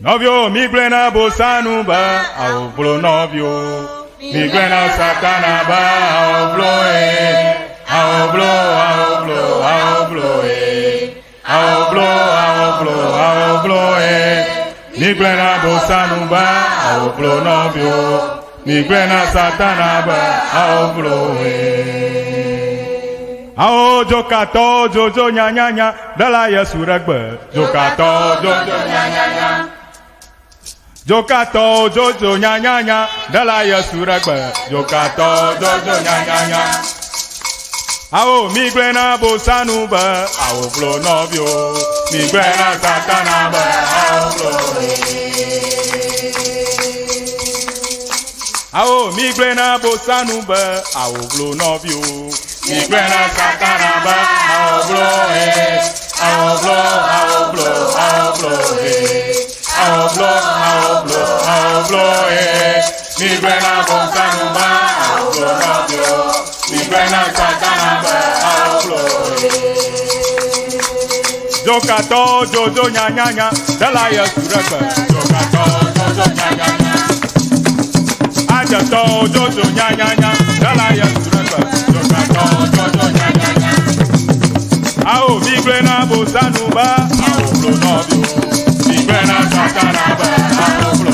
Nɔviwo migblɔe na Bosanu be awovlo nɔviwo. Migblɔe na Satana be awovlo e. Awovlo, awovlo, awovlo e. Awovlo, awovlo, awovlo e. Migblɔe na Bosanu be awovlo nɔviwo. Migblɔe na Satana be awovlo e. Awo dzokatɔwo dzodzo nyanyanya ɖela Yesu ɖe gbe. Dzokatɔwo dzodzo nyanyanya. Dzokatɔwo dzodzo nyanyanya ɖela Yesu ɖe gbe. Dzokatɔwo dzodzo nyanyanya. Awo migblɔe na Bosanu be awo vlo nɔviwo. Migblɔe na Satana be awo vlo. Awo migblɔe na Bosanu be awo vlo nɔviwo. Migblɔe na Satana be awo vlo he. Awo vlo, awo vlo, awo vlo he. Awo vlo, awo vlo, awo vlo he. Migblɔe na Bosanu be awo vlo nɔviwo. Migblɔe na Satana be awo vlo he. Dzokatɔwo dzodzo nyanyanya ɖela Yesu ɖe gbe. Dzokatɔwo dzodzo nyanyanya. Adzetɔwo dzodzo nyanyanya ɖela Yesu ɖe gbe. Dzokatɔwo dzodzo nyanyanya. Awo migblɔe na Bosanu be awo vlo nɔviwo. Migblɔe na Satana be awo vlo.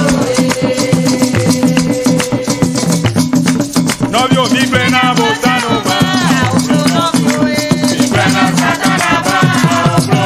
Nɔviwo migblɔe na Bosanu be awo vlo nɔviwo. Migblɔe na Satana be awo vlo.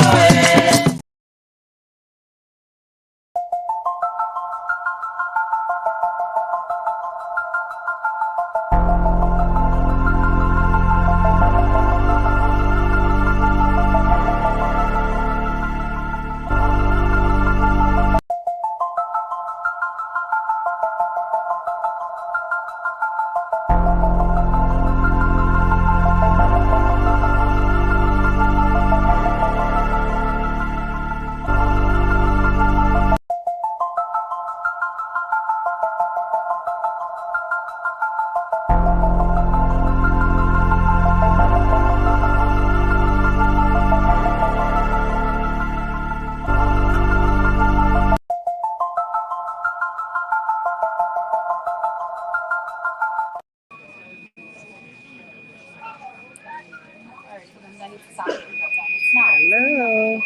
Hello.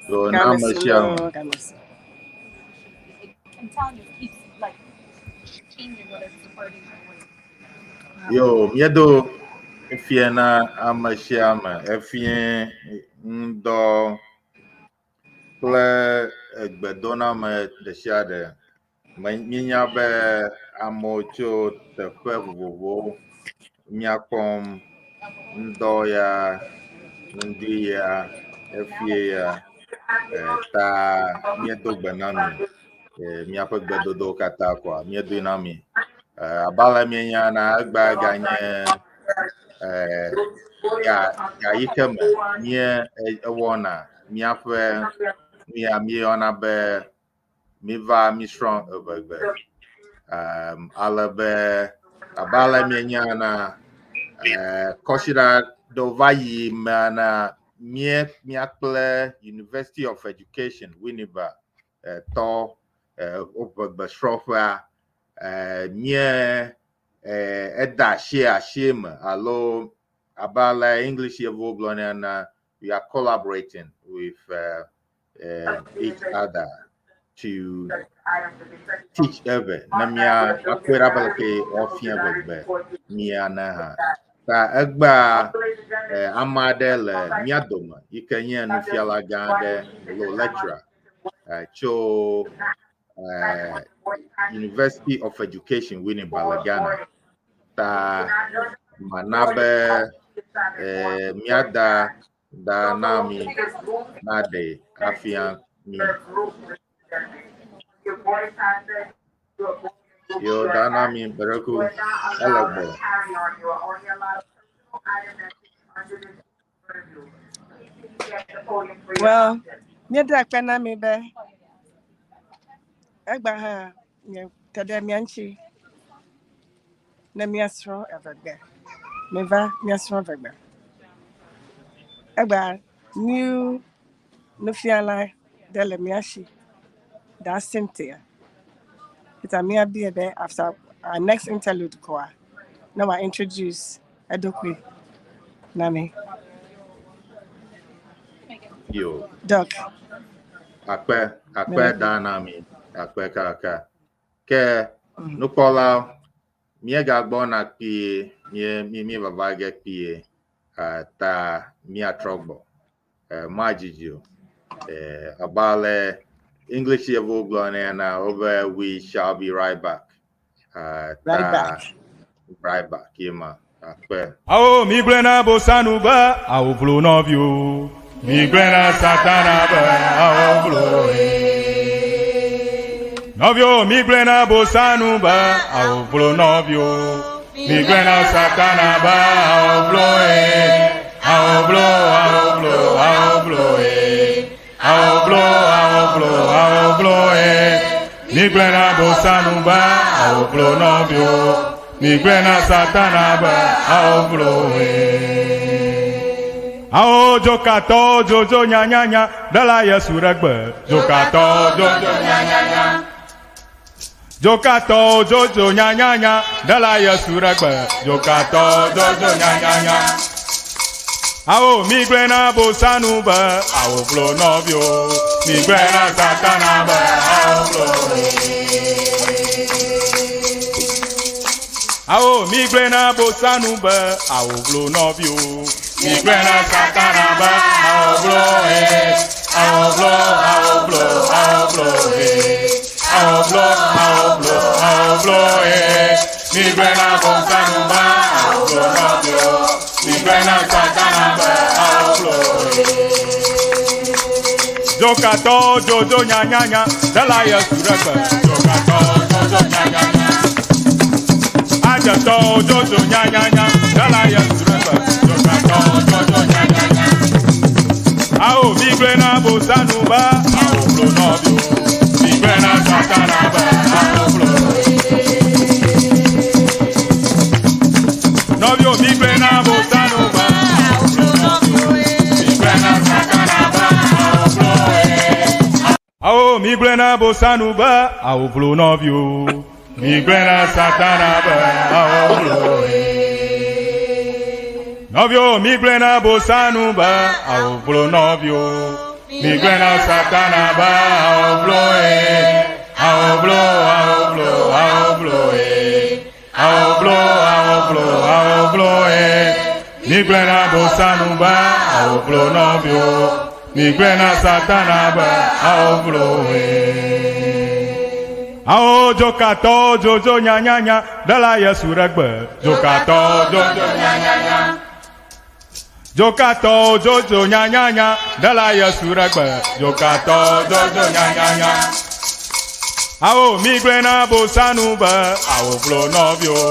So na Gamasi, ame sia ame. no, Gamasi. Yo, míedo fie na ame sia ame. Efie ŋdɔ kple egbedoname ɖe sia ɖe. Míenya be amewo tso teƒe vovovowo míakpɔm ŋdɔ ya, ŋdi ya, efie ya. Ta míedo gbe na mi. Míaƒe gbedodowo katã koa míedoe na mi. Abe ale míenya na egbea ganye ga ga yi ke me mía ewɔna míaƒe mía míeyɔna be miva mísrɔ̃ eʋegbe. Ale be abe ale míenya na kɔsiɖa ɖewo va yi mea na mía mía kple University of Education Winneba tɔ woƒe gbesrɔ̃ƒea mía eda asi asie me alo abe ale English yevuwo gblɔnɛ ene, we are collaborating with each other to teach Ewe ne mía akpɔe ɖa be leke woafia eʋegbe mía ne hã. Ta egbea ame aɖe le mía dome yi ke nye nufiala gã aɖe alo lecturer tso University of Education Winneba le Ghana. Ta mana be míada da na mi naɖe afia mi. Yo da na mi bereku ele gbɔ. Well, míeda akpe na mi be egba hã te ɖe mía ŋuti ne míasrɔ̃ eʋegbe. Miva míasrɔ̃ eʋegbe. Egba New nufiala ɖe le mía si, Da Cynthia. Eta míabia be after our next interlude koa, ne wòa introduce eɖokui na mi. Yo. Doc. Akpe, akpe da na mi. Akpe kaka. Ke nukpɔla míegagbɔna kpuie, mí mí míevava ge kpuie ta míatrɔ gbɔ. Madzidzi o. Abe ale English yevuwo gblɔ nɛ wobe we shall be right back. Right back. Right back, ye ma. Akpe. Awo mi gblẽ na bosanu be awo vlo nɔviwo. Mi gblẽ na satana be awo vlo ye. Nɔviwo mi gblẽ na bosanu be awo vlo nɔviwo. Mi gblẽ na satana be awo vlo ye. Awo vlo, awo vlo, awo vlo ye. Awo vlo, awo vlo, awo vlo ye. Mi gblẽ na bosanu be awo vlo nɔviwo. Mi gblẽ na satana be awo vlo ye. Awo dzokatɔwo dzodzo nyanyanya ɖela Yesu ɖe gbe. Dzokatɔwo dzodzo nyanyanya. Dzokatɔwo dzodzo nyanyanya ɖela Yesu ɖe gbe. Dzokatɔwo dzodzo nyanyanya. Awo mi gblẽ na bosanu be awo vlo nɔviwo. Mi gblẽ na satana be awo vlo. Awo mi gblẽ na bosanu be awo vlo nɔviwo. Mi gblẽ na satana be awo vlo he. Awo vlo, awo vlo, awo vlo he. Awo vlo, awo vlo, awo vlo he. Mi gblẽ na bosanu be awo vlo nɔviwo. Mi gblẽ na satana be awo vlo he. Dzokatɔwo dzodzo nyanyanya ɖela Yesu ɖe gbe. Dzokatɔwo dzodzo nyanyanya. Adzetɔwo dzodzo nyanyanya ɖela Yesu ɖe gbe. Dzokatɔwo dzodzo nyanyanya. Awo mi gblẽ na bosanu be awo vlo nɔviwo. Mi gblẽ na satana be awo vlo. Nɔviwo mi gblẽ na bosanu be awo vlo nɔviwo. Mi gblẽ na satana be awo vlo. Awo mi gblẽ na bosanu be awo vlo nɔviwo. Mi gblẽ na satana be awo vlo. Nɔviwo mi gblẽ na bosanu be awo vlo nɔviwo. Mi gblẽ na satana be awo vlo ye. Awo vlo, awo vlo, awo vlo ye. Awo vlo, awo vlo, awo vlo ye. Mi gblẽ na bosanu be awo vlo nɔviwo. Mi gblẽ na satana be awo vlo ye. Awo dzokatɔwo dzodzo nyanyanya ɖela Yesu ɖe gbe. Dzokatɔwo dzodzo nyanyanya. Dzokatɔwo dzodzo nyanyanya ɖela Yesu ɖe gbe. Dzokatɔwo dzodzo nyanyanya. Awo mi gblẽ na bosanu be awo vlo nɔviwo.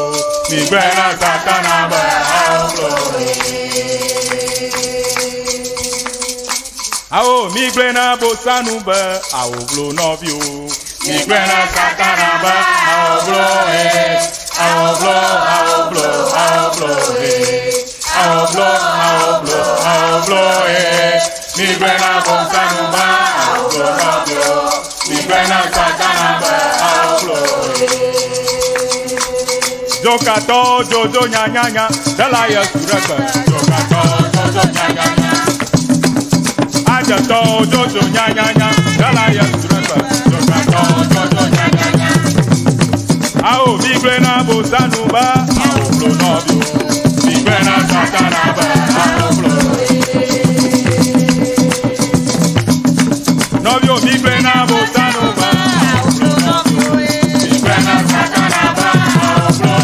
Mi gblẽ na satana be awo vlo. Awo mi gblẽ na bosanu be awo vlo nɔviwo. Mi gblẽ na satana be awo vlo he. Awo vlo, awo vlo, awo vlo he. Awo vlo, awo vlo, awo vlo he. Mi gblẽ na bosanu be awo vlo nɔviwo. Mi gblẽ na satana be awo vlo he. Dzokatɔwo dzodzo nyanyanya ɖela Yesu ɖe gbe. Dzokatɔwo dzodzo nyanyanya. Adzetɔwo dzodzo nyanyanya ɖela Yesu ɖe gbe. Dzokatɔwo dzodzo nyanyanya. Awo mi gblẽ na bosanu be awo vlo nɔviwo. Mi gblẽ na satana be awo vlo. Nɔviwo mi gblẽ na bosanu be awo vlo nɔviwo. Mi gblẽ na satana be awo vlo.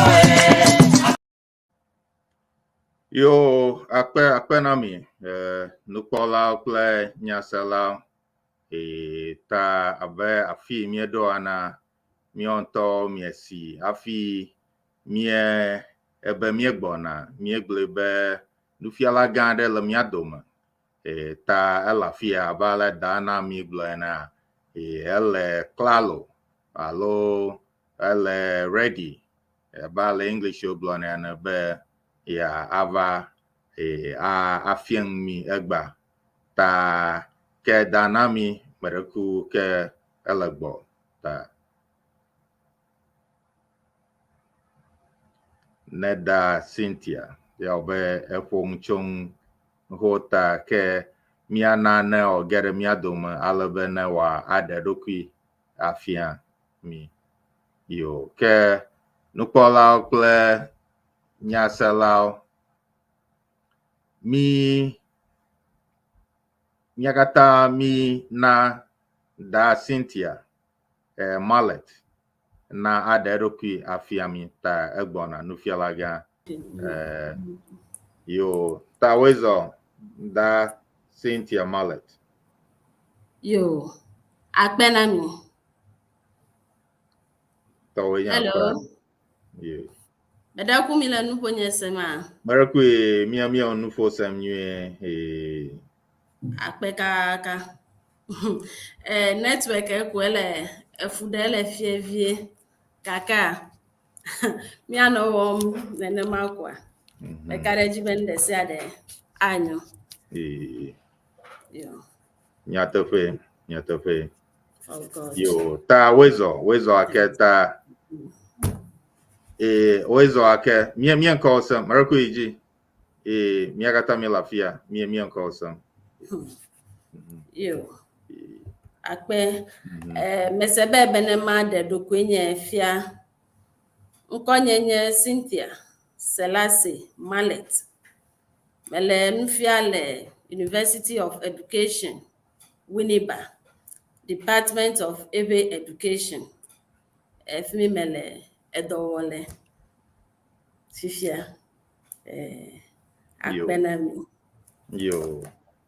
Yo, akpe akpe na mi, nukpɔlawo kple nyaselawo. Ta abe afi míeɖoa na míawo ŋutɔ miesi hafi mie ebe míegbɔna míegblɔe be nufiala gã aɖe le mía dome. Ta ele afi ya abe ale da na mi gblɔ ena. Ele klalo alo ele ready abe ale English wogblɔnɛ ene be ya ava afia nu mi egba. Ta ke da na mi meɖeku ke ele gbɔ ta. Neda Cynthia ya wɔ be eƒo nu tso ŋu ta ke míana ne wòage ɖe mía dome ale be ne wòaɖe eɖokui afia mi. Yo ke nukpɔlawo kple nyaselawo mi mía katã mi na da Cynthia eh, Mallet na aɖe eɖokui afia mi ta egbɔna nufiala gã. Eh, yo ta woezɔ da Cynthia Mallet. Yo, akpe na mi. Tɔwoe nye Hello. akpe. Yo. Meɖe ku mi le nuƒo nye sema. Meɖe kui mía mía nuƒo sem nyuie. Ee. Akpe kaka. Eh, network ko ele efu ɖe le fie vie. Kaka míanɔ wɔm nenema koa. Meka ɖe edzi be nu ɖe sia ɖe anyo. Ee. Yo. Nyateƒe, nyateƒe. Oh God. Yo, ta woezɔ, woezɔ ake ta. Ee, woezɔ ake. Mía mía ŋkɔ sem. Meɖe kui dzi. Ee, mía katã míele afia. Mía mía ŋkɔ sem. Yo. Akpe. Eh, mese be bene maɖe ɖokuinye fia. Ŋkɔnye nye Cynthia Selassie Mallet. Mele nu fia le University of Education, Winneba, Department of Ewe Education. Efi mi mele edɔ wɔ le fifia. Eh, akpe na mi. Yo,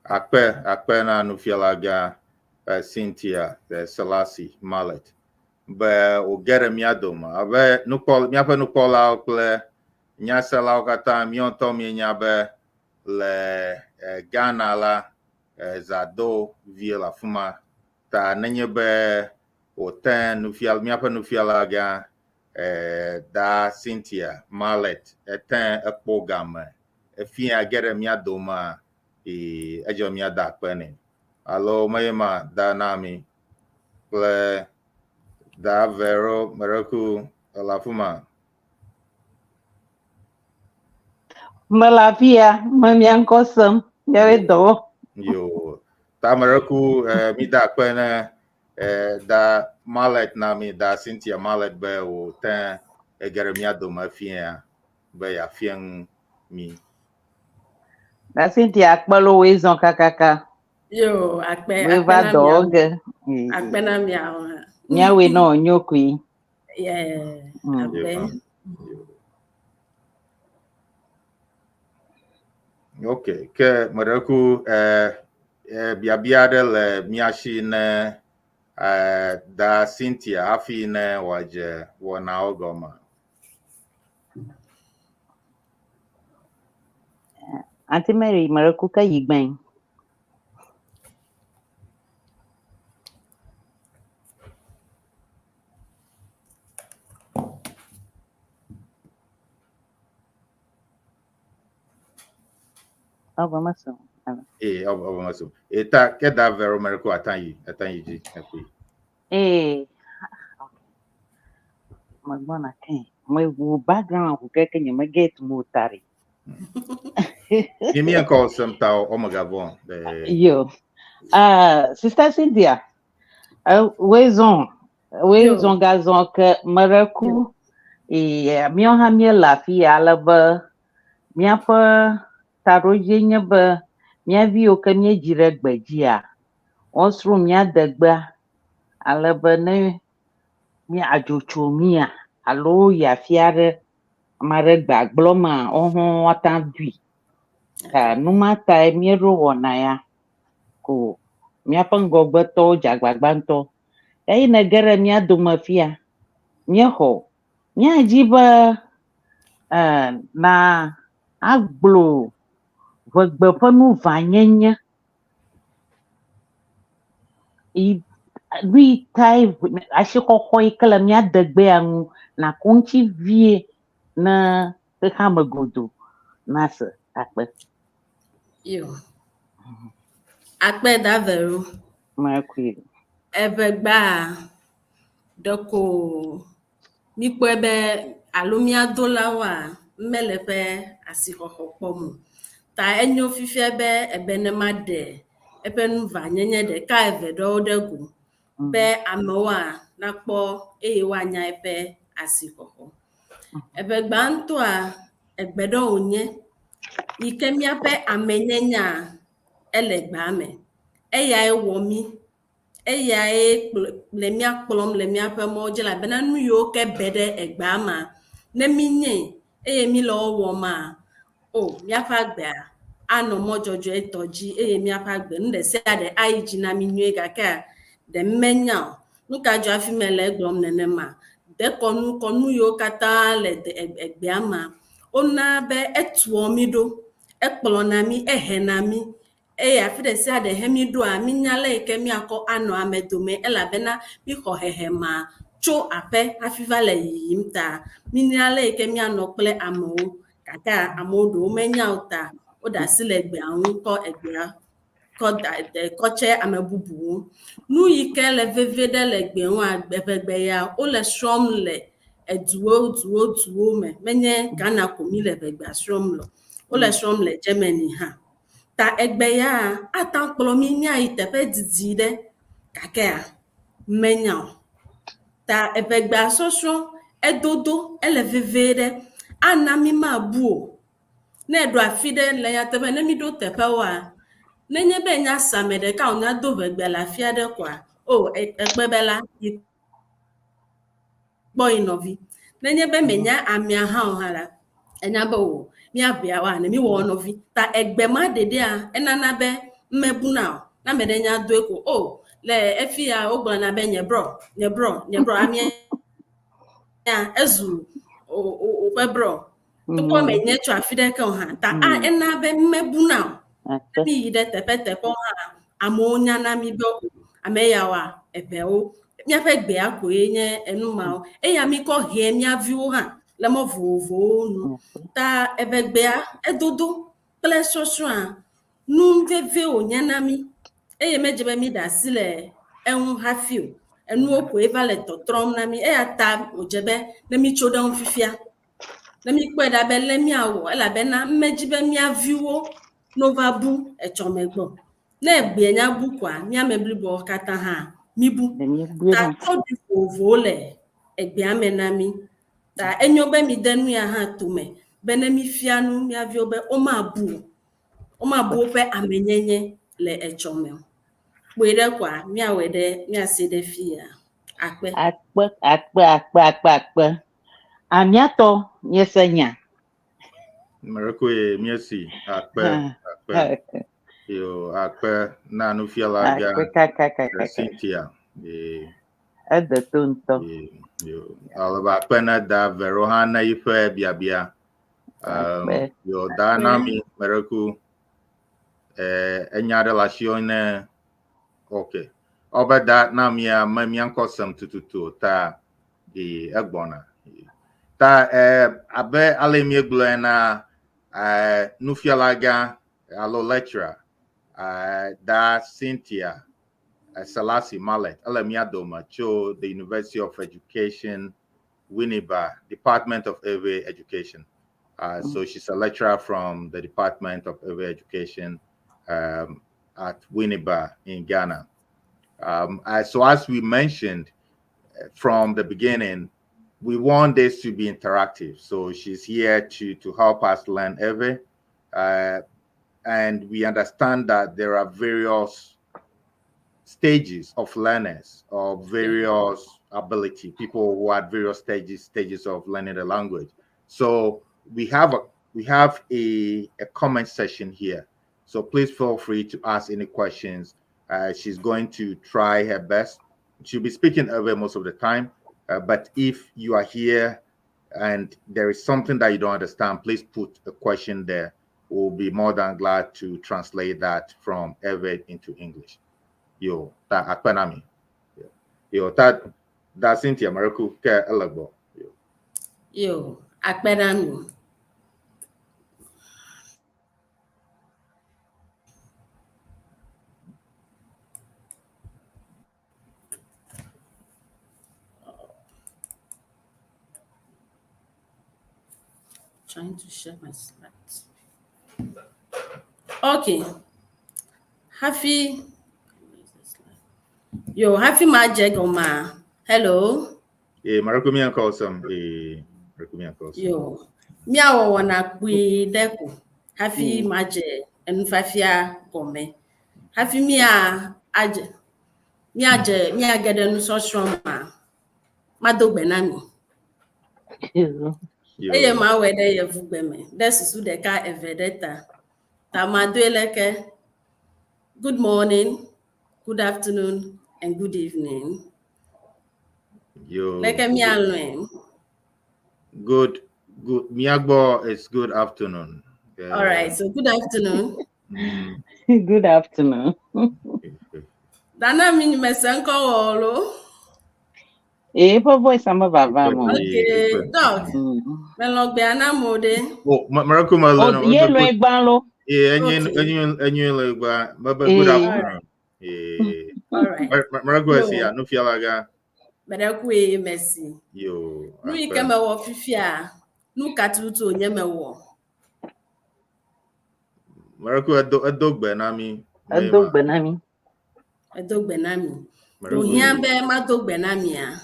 akpe, akpe na nufiala gã eh, Cynthia eh, Selassie Mallet be wòge ɖe mía dome abe nukpɔ, míaƒe nukpɔlawo kple nyaselawo katã míawo ŋutɔ míenya be le eh, Ghana la eh, zã do vie le afi ma ta nenye be wòte nufiala, míaƒe nufiala gã eh, da Cynthia Mallet ete ekpɔ game efia ge ɖe mía domea ee, edze míada akpe nɛ alo meye ma da na mi kple da Vero Mereku ele afi ma. Mele afi ya, me mia ŋkɔ sem, míawoe dɔwɔ. Yo, ta Mereku eh, mi da akpe ne eh, da Mallet na mi da Cynthia Mallet be wòte ege ɖe mía dome fia be yeafia nu mi. Da Cynthia akpe lo woe zɔ kakaka. Yo, akpe, Woe akpe va na dɔwɔ miawo. ge. Akpe na miawo hã. Míawoe nɔ nyo koe. Yeah, akpe. Ok, ke meɖeku eh, eh, biabia aɖe le mía si ne eh, da Cynthia hafi ne wòadze wɔnawo gɔme. Auntie Mary meɖeku ke yi gbɛn. Ɔbɔ meso. Ee, ɔbɔ meso. Ee, ta ke da Vero meɖeku atan yi, atan yi dzi ekui. Ee. Megbɔna ke. Mewu background ŋu keke nye me get mo ta ɖe. Mi mía ŋkɔ sem ta ɔmegavɔ. Eh, Yo. Sister Cynthia, woe zɔn, woe Yo. zɔn gazɔn ke meɖeku. Ee, míawo hã míele afi ya ale be míaƒe taɖodzie nye be mía viwo ke míedzi ɖe gbe dzia, woasrɔ̃ mía degbea ale be ne mía adzotso mía alo yi afi aɖe, ame aɖe gbe agblɔ mea, woawo hã woate ŋu adui. Ta nu ma tae míeɖo wɔna ya ko míaƒe ŋgɔgbetɔwo dze agbagba ŋutɔ. Eyi nege ɖe mía dome fia, míexɔ. Míadzi be eh, na agblɔ ʋegbe ƒe nuvãnyenye yi nu yi tae asixɔxɔ yi ke le mía degbea ŋu nàku ŋuti vie ne xexeame godoo nase akpe. Yo. Akpe Davero. Makui. Eʋegbea ɖeko míkpɔe be alo mía dolawoa mele ƒe asixɔxɔ kpɔm o. Ta enyo fifia be ebe ne maɖe eƒe nuvanyenye ɖeka eve ɖewo ɖe go be amewoa nakpɔ eye woanya eƒe asixɔxɔ. Eʋegbea ŋutɔa egbe ɖe wònye yi ke míaƒe amenyenya ele gbea me. Eyae wɔ mí. Eyae kplɔ le mía kplɔm le míaƒe mɔwo dzi elabena nu yiwo ke be ɖe egbea mea, ne mínyee eye míle wo wɔmaa, o míaƒe agbea anɔ mɔ dzɔdzɔetɔ dzi eye míaƒe agbe nu ɖe sia ɖe ayi dzi na mí nyuie gakea ɖe menya o. Nu ka dzɔ hafi mele egblɔm nenema? Dekɔnu kɔnu yiwo katã le egbea mea, wona be etua mí ɖo, ekplɔna mí, ehena mí eye afi ɖe sia ɖe he míɖoa, mínya le yi ke míakɔ anɔ ame dome elabena míxɔ hehe ma tso aƒe hafi va le yiyim ta mínya le yi ke míanɔ kple amewo gake amewo ɖewo menya o ta woɖe asi le egbea ŋu kɔ egbea kɔ da kɔ tse ame bubuwo. Nu yi ke le vevie ɖe le egbe ŋua, eʋegbe ya wole srɔ̃m le eduwo duwo duwo me. Menye Ghana ko mi le eʋegbea srɔ̃m le o. Wole srɔ̃m le Germany hã. Ta egbe ya ate ŋu akplɔ mí míayi teƒe didi ɖe gakea menya o. Ta eʋegbea sɔsrɔ̃ edodo ele vevie ɖe. Ana mí mabu o. Ne eɖo afi ɖe le nyateƒe ne míɖo teƒewoa, nenye be enya se ame ɖeka wònya do ʋegbe le afi aɖe koa, o ekpɔe be la yi kpɔ yi nɔvi. Nenye be menya amea hã o hã la, enya be o mía ʋeawoa ne míwɔ nɔvi. Ta egbe ma ɖeɖea enana be mebuna o. Ne ame ɖe nya doe ko o le efi ya wogblɔna be nye brɔ, nye brɔ, nye brɔ amea ezu woƒe brɔ. Togbɔ menye tso afi ɖeke o hã ta a ena be mebuna o. Mi yi ɖe teƒe teƒewo hã amewo nyana mi be ame yawoa eʋewo. Míaƒe gbea koe nye enu mawo. Eya mi kɔ hɛ mía viwo hã le mɔ vovovowo nu. Ta eʋegbea edodo kple sɔsrɔ̃a nu veve wònye na mí eye medze be míɖe asi le eŋu hafi o. Enuwo koe va le tɔtrɔm na mí eya ta wòdze be ne mítso ɖe eŋu fifia. Ne míkpɔe ɖa be lé míawɔ elabena medzi be mía viwo nova bu etsɔme gbɔ. Ne egbea nya bu koa, mía ame bliboawo katã hã míbu. Ta tɔɖi vovovowo le egbea me na mí. Ta enyo be mide nu ya hã tome be ne mífia nu mía viwo be womabu o. Womabu woƒe amenyenye le etsɔme o. Kpɔe ɖe koa, míawɔe ɖe míase ɖe fi ya. Akpe. Akpe, akpe, akpe, akpe, akpe. Amiatɔ, míese nya. Mɛrɛkoe míesi akpe, akpe. Yo, akpe na nufiala gã. Akpe kakakakaka. Cynthia. Ye. Ede to ŋutɔ. Yo, ale akpe na da Vero hã na yiƒe biabia. Akpe. Yo, da na mi mɛrɛku. Eh, enya ɖe le asiwò ne ok. Ɔbe da na mia me mia ŋkɔ sem tututu o ta ee egbɔna. Ta eh, abe ale míegblɔe na eh, nufiala gã alo lecturer eh, da Cynthia Selasi Mallet ele mía dome tso the University of Education Winneba Department of Ewe Education. So she's a lecturer from the Department of Ewe Education at Winneba in Ghana. So as we mentioned from the beginning, we want this to be interactive. So she's here to help us learn Ewe. And we understand that there are various stages of learners of various ability, people who are at various stages of learning the language. So we have a comment section here. So please feel free to ask any questions. She's going to try her best. She'll be speaking Ewe most of the time. But if you are here and there is something that you don't understand, please put a question there. We'll be more than glad to translate that from Ewe into English. Yo, ta akpenami. Yo, ta da Cynthia Mareku ke elego. Yo. Yo, akpenami. Trying to share my slides. Okay. Hafi yo hafi madze gɔmea. Hello. Eh, Marako mi anka osam. Eh, Marako mi anka osam. Yo. Míawɔ wɔna kpui ɖe ko hafi madze enufafia gɔme. Hafi mía adze míadze míage ɖe nusɔsrɔ̃ mea, mado gbe na mi. Yo. Eye mawɔe ɖe yevugbe me ɖe susu ɖeka eve ɖe ta. Ta madoe leke. Good morning, good afternoon, and good evening. Yo. Leke míalɔe. Good, good. Miagbo, it's good afternoon. All right, so good afternoon. Good afternoon. Dana mi mese ŋkɔ wɔ lo. Eh, eƒe voice ame vava mo. Okay, dog. Melɔ gbea na mo ɖe. Oh, Marako ma Oh, ye lɔe gbã lo. Eh, enye Okay. enye enye le gba. But good Eh. afternoon. Eh. All right. Marako Yo. esi ya no fialaga. Meɖe ku ye merci. Yo. Nu yi ke mewɔ fifia, nu ka tututu wònye mewɔ? Marako edo edo gbe na mi. Edo gbe na mi. Edo gbe na mi. Wòhiã be mado gbe na mia?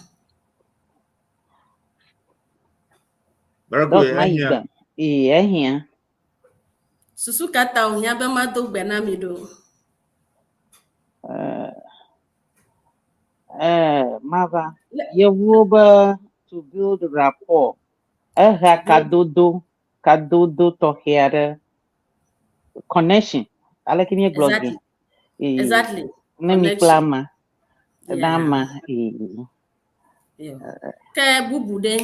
Marako Dog ma yi ehia. gbe. Eh, ehiã. Susu ka ta wòhiã be mado gbe na mi ɖo? Eh, eh, mava. Yevuwo be to build rapport. Ehea kadodo, kadodo tɔxɛ aɖe. Connection. Aleke míegblɔ Exactly. ge? Eh, Exactly. Ne mi kple Connection. ama. Na Yeah. ama. Eh. Yeah. Ke bubu ɖe.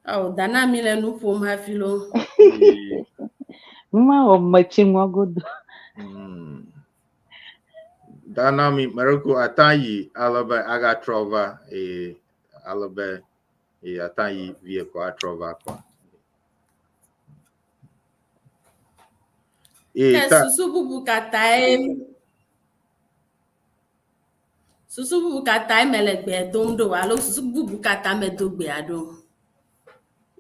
Oh, Dana mi le nu ƒom hafi lo. Nu ma wɔ metsi ŋua godo. Dana mi Marako atayi alebe aga trova e alebe e atayi vie ko atrova kwa. E Ke ta susu bubu ka tae susu bubu ka tae mele gbe dom ɖo alo susu bubu ka ta medo gbea ɖo?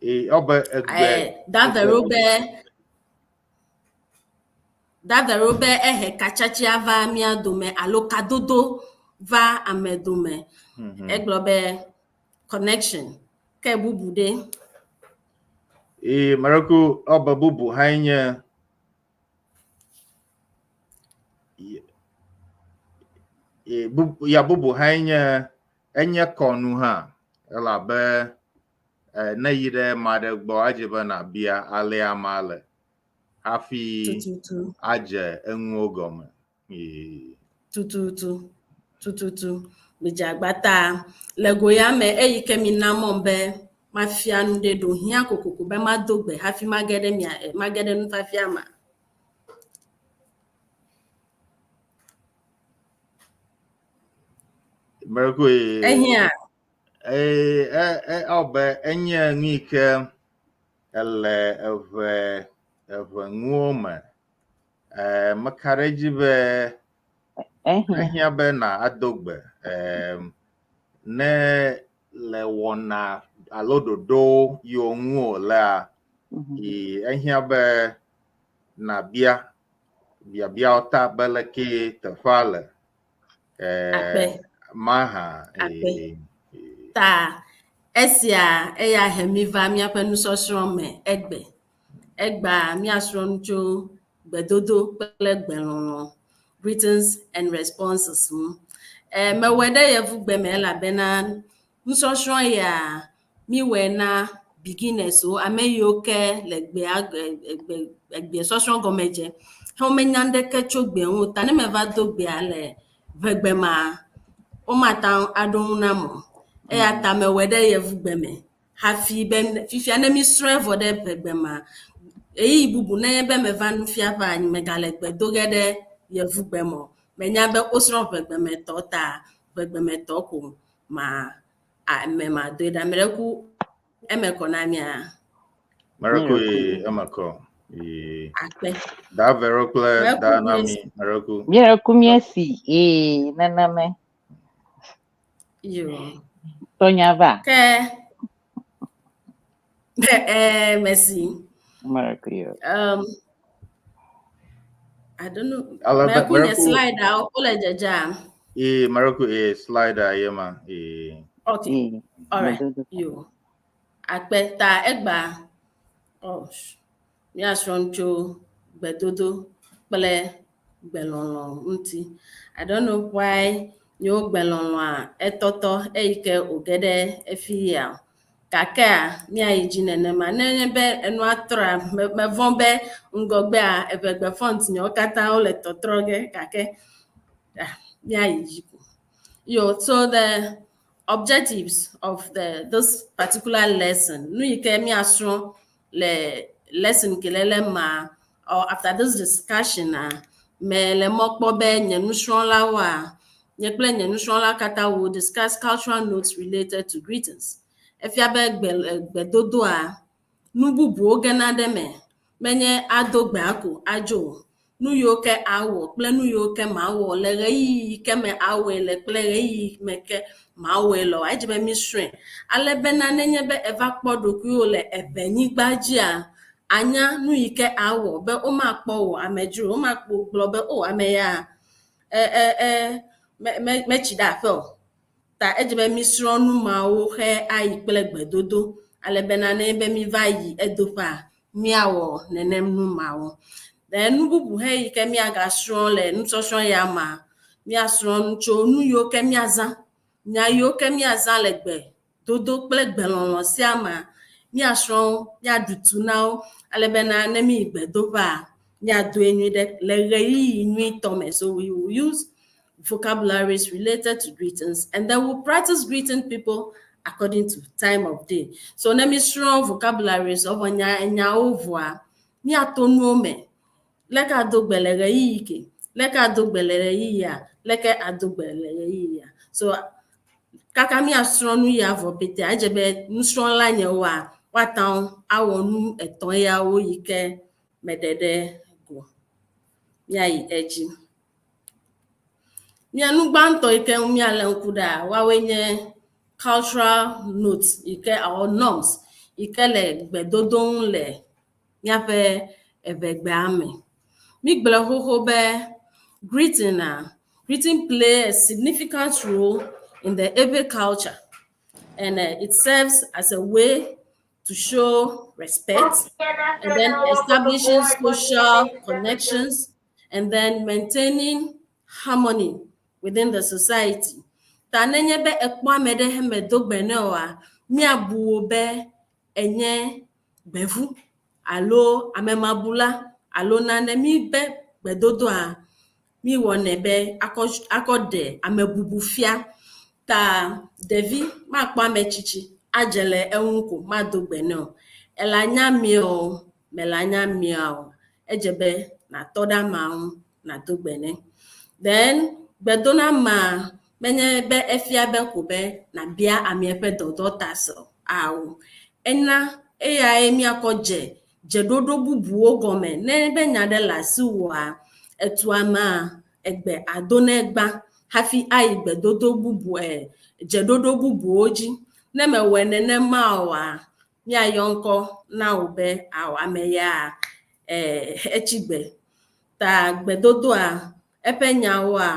E obe egbe Eh, Davero be Davero be ehe katsatsia va mía dome alo kadodo va ame dome. Egblɔ be connection. Ke bubu ɖe. E Marako obe bubu ha nye e bubu ya bubu ha nye enye kɔnu hã elabe eh, ne yi ɖe ame aɖe gbɔ adze be nabia alea ma le hafi Tututu. adze enuwo gɔme. E, Tututu. Tututu. Midze agbata le go ya me eyi ke mi na mɔm be mafia nu ɖe ɖo hiã kokoko be mado gbe hafi mage ɖe mia eh, mage ɖe nufafia me. Marako e Ehiã. e e e ɔbe enye nu yi ke ele eve eve nuwo me. Eh, meka ɖe edzi be Ehiã. ehiã be na ado gbe. Eh, ne le wɔna alo ɖoɖo yiwo ŋu wòlea, yi ehiã be nabia biabiawo ta be leke teƒea le. Eh, Akpe. maha. Akpe. Eh, Ta esia eya he mi va míaƒe nusɔsrɔ̃ me egbe. Egbea míasrɔ̃ nu tso gbedodo kple gbelɔlɔ̃ greetings and responses ŋu. Eh, mewɔe ɖe yevugbe me elabena nusɔsrɔ̃ ya míwɔe na beginners wo, ame yiwo ke le gbea egbe egbe sɔsrɔ̃ gɔme dze. He womenya ŋɖeke tso gbea ŋu o ta ne meva do gbea le ʋegbe mea, womate ŋu aɖo ŋu nam o. Eya ta mewɔe ɖe yevugbe me hafi be fifia ne mísrɔ̃e vɔ ɖe ʋegbe mea, ɣeyiɣi bubu nenye be meva nufiaƒea, megale gbe do ge ɖe yevugbe me o. Menya be wosrɔ̃ ʋegbemetɔ ta ʋegbemetɔ ko ma a, me madoe ɖa. Ame ɖe ku eme kɔ na mia. Marako e eme kɔ. E Akpe. da vero kple Mɛku da na miesi. mi Marako. Míeku míesi. Eh, neneme. Yo. Tɔnya va. Ke Eh, merci. Miracle. I don't know. Ale be Meku nye Miracle- slide a wole dzedzea. Ee, Miracle e slider ye ma. Ee. Okay. All right. Yo. Akpe ta egba. Oh, míasrɔ̃ nu tso gbedodo kple gbelɔlɔ̃ ŋuti. I don't know why nyewo gbelɔlɔ̃a etɔtɔ eyi ke wòge ɖe efi ya o. Gakea míayi dzi nenema. Ne nye be enua trɔa, mevɔ̃ be ŋgɔgbea eʋegbe font nyewo katã wole tɔtrɔ ge gake ah, míayi dzi ko. Yo, so the objectives of the this particular lesson, nu yi ke míasrɔ̃ le lesson ke le le ma or after this discussion a, me le mɔ kpɔ be nye nusrɔ̃lawoa, nye kple nye nusrɔ̃la katã will discuss cultural notes related to greetings. Efia be gbe gbedodoa, nu bubuwo gena ɖe eme. Menye ado gbea ko adzo o. Nu yiwo ke awɔ kple nu yiwo ke mawɔ le ɣeyiɣi ke me awɔe le kple ɣeyiɣi me ke mawɔe le oa, edze be mísrɔ̃e. Ale bena nenye be eva kpɔ ɖokuiwò le eʋenyigba dzia, anya nu yi ke awɔ be womakpɔ wò amedzro, womakpɔ gblɔ be o ame ya e e e me me metsi ɖe aƒe o. Ta edze be mísrɔ̃ nu mawo xe ayi kple gbedodo ale bena nenye be míva yi edoƒea, míawɔ nenem nu mawo. Then nu bubu hã yi ke míagasrɔ̃ le nusɔsrɔ̃ ya mea, míasrɔ̃ nu tso nu yiwo ke míazã, nya yiwo ke míazã le gbe dodo kple gbelɔlɔ̃ sia mea, míasrɔ̃ wo, míaɖu tu na wo ale bena ne míyi gbedoƒea, míadoe nyuie ɖe le ɣeyiɣi nyuitɔ me. So we will use vocabularies related to greetings and then we'll practice greeting people according to time of day. So ne mísrɔ̃ vocabularies evɔ nya nyawo vɔa, míato nuwo me. Leke ado gbe le ɣeyiɣi ke, leke ado gbe le ɣeyiɣia, leke ado gbe le ɣeyiɣia. So kaka míasrɔ̃ nu ya vɔ petea, edze be nusrɔ̃la nyewoa, woate ŋu awɔ nu etɔ̃ yawo yi ke meɖe ɖe go. Míayi edzi. Mía nu gbãtɔ yi ke ŋu míalé ŋku ɖea, woawoe nye cultural notes yi ke or norms yi ke le gbedodo ŋu le míaƒe eʋegbea me. Mígblɔe xoxo be greeting a, greeting play a significant role in the Ewe culture and it serves as a way to show respect and then establishing social connections and then maintaining harmony within the society. Ta nenye be ekpɔ ame ɖe hemedo gbe nɛ oa, míabu wò be enye gbevu alo amemabula alo nane. Mí be gbedodoa, míwɔnɛ be akɔ akɔ ɖe amebubu fia. Ta ɖevi makpɔ ame tsitsi adze le eŋu ko mado gbe nɛ o. Ele anya mia o, mele anya mia o, edze be nàtɔ ɖe amea ŋu nàdo gbe nɛ. Then gbedonamea menye be efia be ko be nàbia amea ƒe dɔdɔ ta se o. Ao. Ena eyae míakɔ dze dzeɖoɖo bubuwo gɔme. Ne be nya ɖe le asiwòa, etu amea egbe ado nɛ gbã hafi ayi gbedodo bubu e dzeɖoɖo bubuwo dzi. Ne mewɔe nenema oa, míayɔ ŋkɔ na wò be ao ame ya e etsi gbe. Ta gbedodoa eƒe nyawoa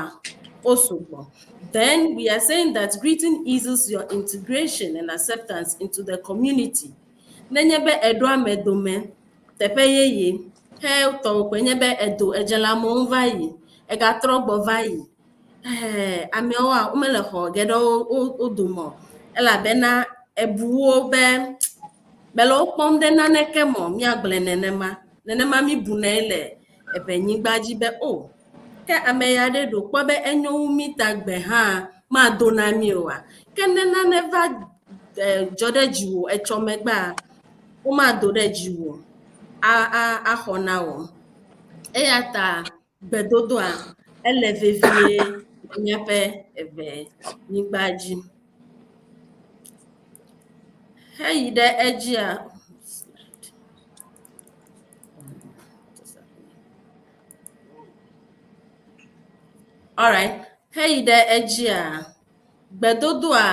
wo sugbɔ. Then we are saying that greeting eases your integration and acceptance into the community. Nenye be eɖo ame dome teƒe yeye he tɔwò koe nye be edo edze le amewo ŋu va yi, egatrɔ gbɔ va yi. Eh, ameawoa womele xɔ ge ɖe wo wo dome o elabena ebu wo be mele wo kpɔm ɖe naneke me o míagblɔe nenema. Nenema míbunɛ le eʋenyigba dzi be o ke ame ya ɖe ɖo kpɔ be enyo wu mí ta gbe hã mado na mí oa. Ke ne nane va dzɔ ɖe dziwò etsɔ megbea, womado ɖe dziwò a a axɔ na wò. Eya ta gbedodoa ele vevie le míaƒe eʋenyigba dzi. Heyi ɖe edzia, Alright. Heyi ɖe edzia, gbedodoa,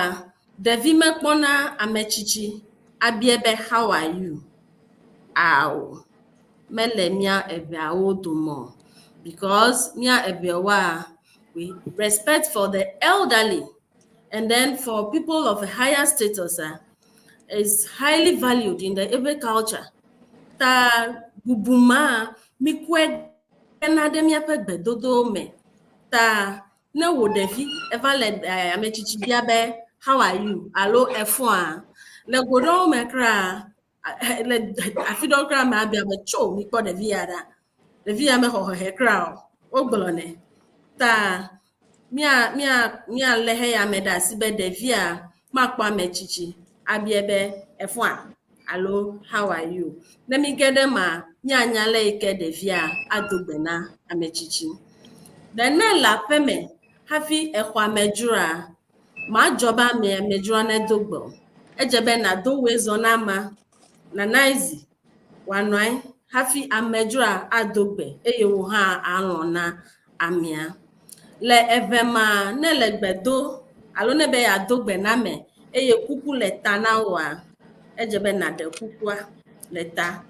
ɖevi mekpɔna ame tsitsi. abia be how are you? Ao, mele mía Eʋeawo dome o because mía Eʋewoa, we respect for the elderly and then for people of a higher status is highly valued in the Ewe culture. Ta bubu ma mikɔe gena ɖe míaƒe gbedodowo me. Ta ne wò ɖevi eva le ame tsitsi bia be how are you alo efɔa, le go ɖewo me kura le afi ɖewo kura me abia be tso mikpɔ ɖevi ya ɖa. Ɖevi ya mexɔ hehe kura o. Wogblɔnɛ. Ta mía mía míalé heya me ɖe asi be ɖevia makpɔ ame tsitsi abia be efɔa alo how are you. Ne mi ge ɖe ma, míanya le yi ke ɖevia ado gbe na ame tsitsi. Then ne le aƒeme hafi exɔ amedzroa, madzɔ be ame amedzroa nedo gbe o. Edze be nàdo woe zɔ na amea, nàna ezi wòanɔ anyi hafi amedzroa ado gbe eye wò hã alɔ̃ na amea. Le eve ma, ne le gbe do alo ne be yeado gbe na ame eye kuku le ta na wòa, edze be nàɖe kukua le ta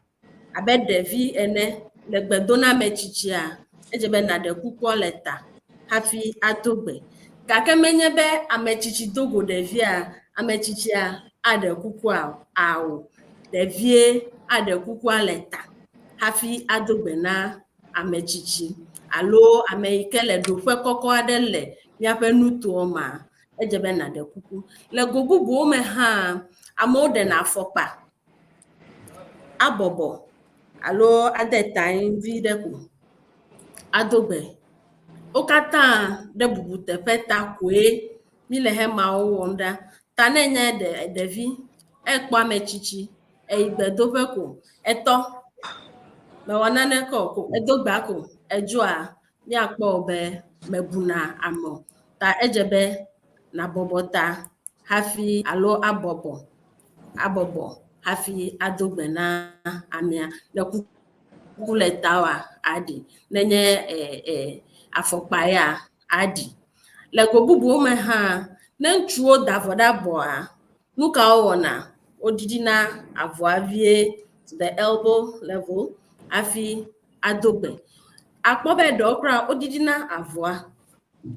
abe ɖevi ene le gbe do na ame tsitsia, edze be nàɖe kukua le ta hafi ado gbe. Gake menye be ame tsitsi do go ɖevia, ame tsitsia aɖe kukua o. Ao, ɖevie aɖe kukua le ta hafi ado gbe na ame tsitsi alo ame yi ke le ɖoƒe kɔkɔ aɖe le míaƒe nutoa mea, edze be nàɖe kuku. Le go bubuwo me hã, amewo ɖena afɔkpa abɔbɔ alo ade ta anyi vi ɖe ko ado gbe. Wo katã ɖe bubu teƒe ta koe míle hemawo wɔm ɖa. Ta ne enye ɖevi ekpɔ ame tsitsi eyi gbedoƒe ko etɔ mewɔ naneke o ko edo gbea ko edzoa míakpɔ wò be mebuna ame o. Ta edze be nàbɔbɔ ta hafi alo abɔbɔ abɔbɔ hafi ado gbe na amea. Ne kuku le tawòa aɖi, nenye afɔkpa ya aɖi. Le go bubuwo me hã, ne ŋutsuwo da avɔ ɖe abɔa, nu ka wowɔna? Woɖiɖina avɔa vie to the elbow level hafi ado gbe. Akpɔ be ɖewo kura woɖiɖina avɔa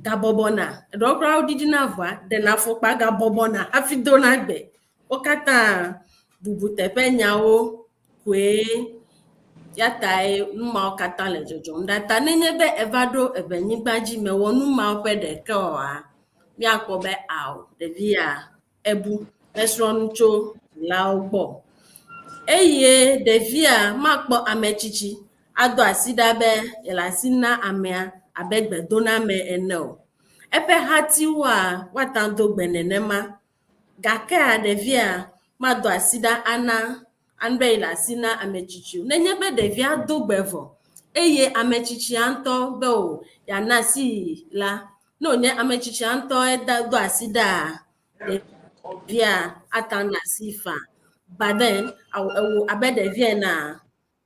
gabɔbɔna, ɖewo kura woɖiɖina avɔa ɖena afɔkpa gabɔbɔna hafi dona gbe. Wo katã bubuteƒe nyawo koe ya tae nu mawo katã le dzɔdzɔm ɖa. Ta nenye be eva ɖo eʋenyigba dzi mewɔ nu mawo ƒe ɖeke oa, míakpɔ be ao ɖevi ya ebu mesrɔ̃ nu tso dzilawo gbɔ. Eye ɖevia makpɔ ame tsitsi ado asi ɖa be yele asi na amea abe gbedoname ene o. Eƒe hatiwoa woate ŋu ado gbe nenema gakea ɖevia mado asi ɖa ana anu be yele asi na ame tsitsi o. Nenye be ɖevia do gbe vɔ eye ame tsitsia ŋutɔ be o yeana asi la, ne wònye ame tsitsia ŋutɔ do asi ɖaa, ɖevia ate ŋu ana asi faa. But then ewo abe ɖevi enea,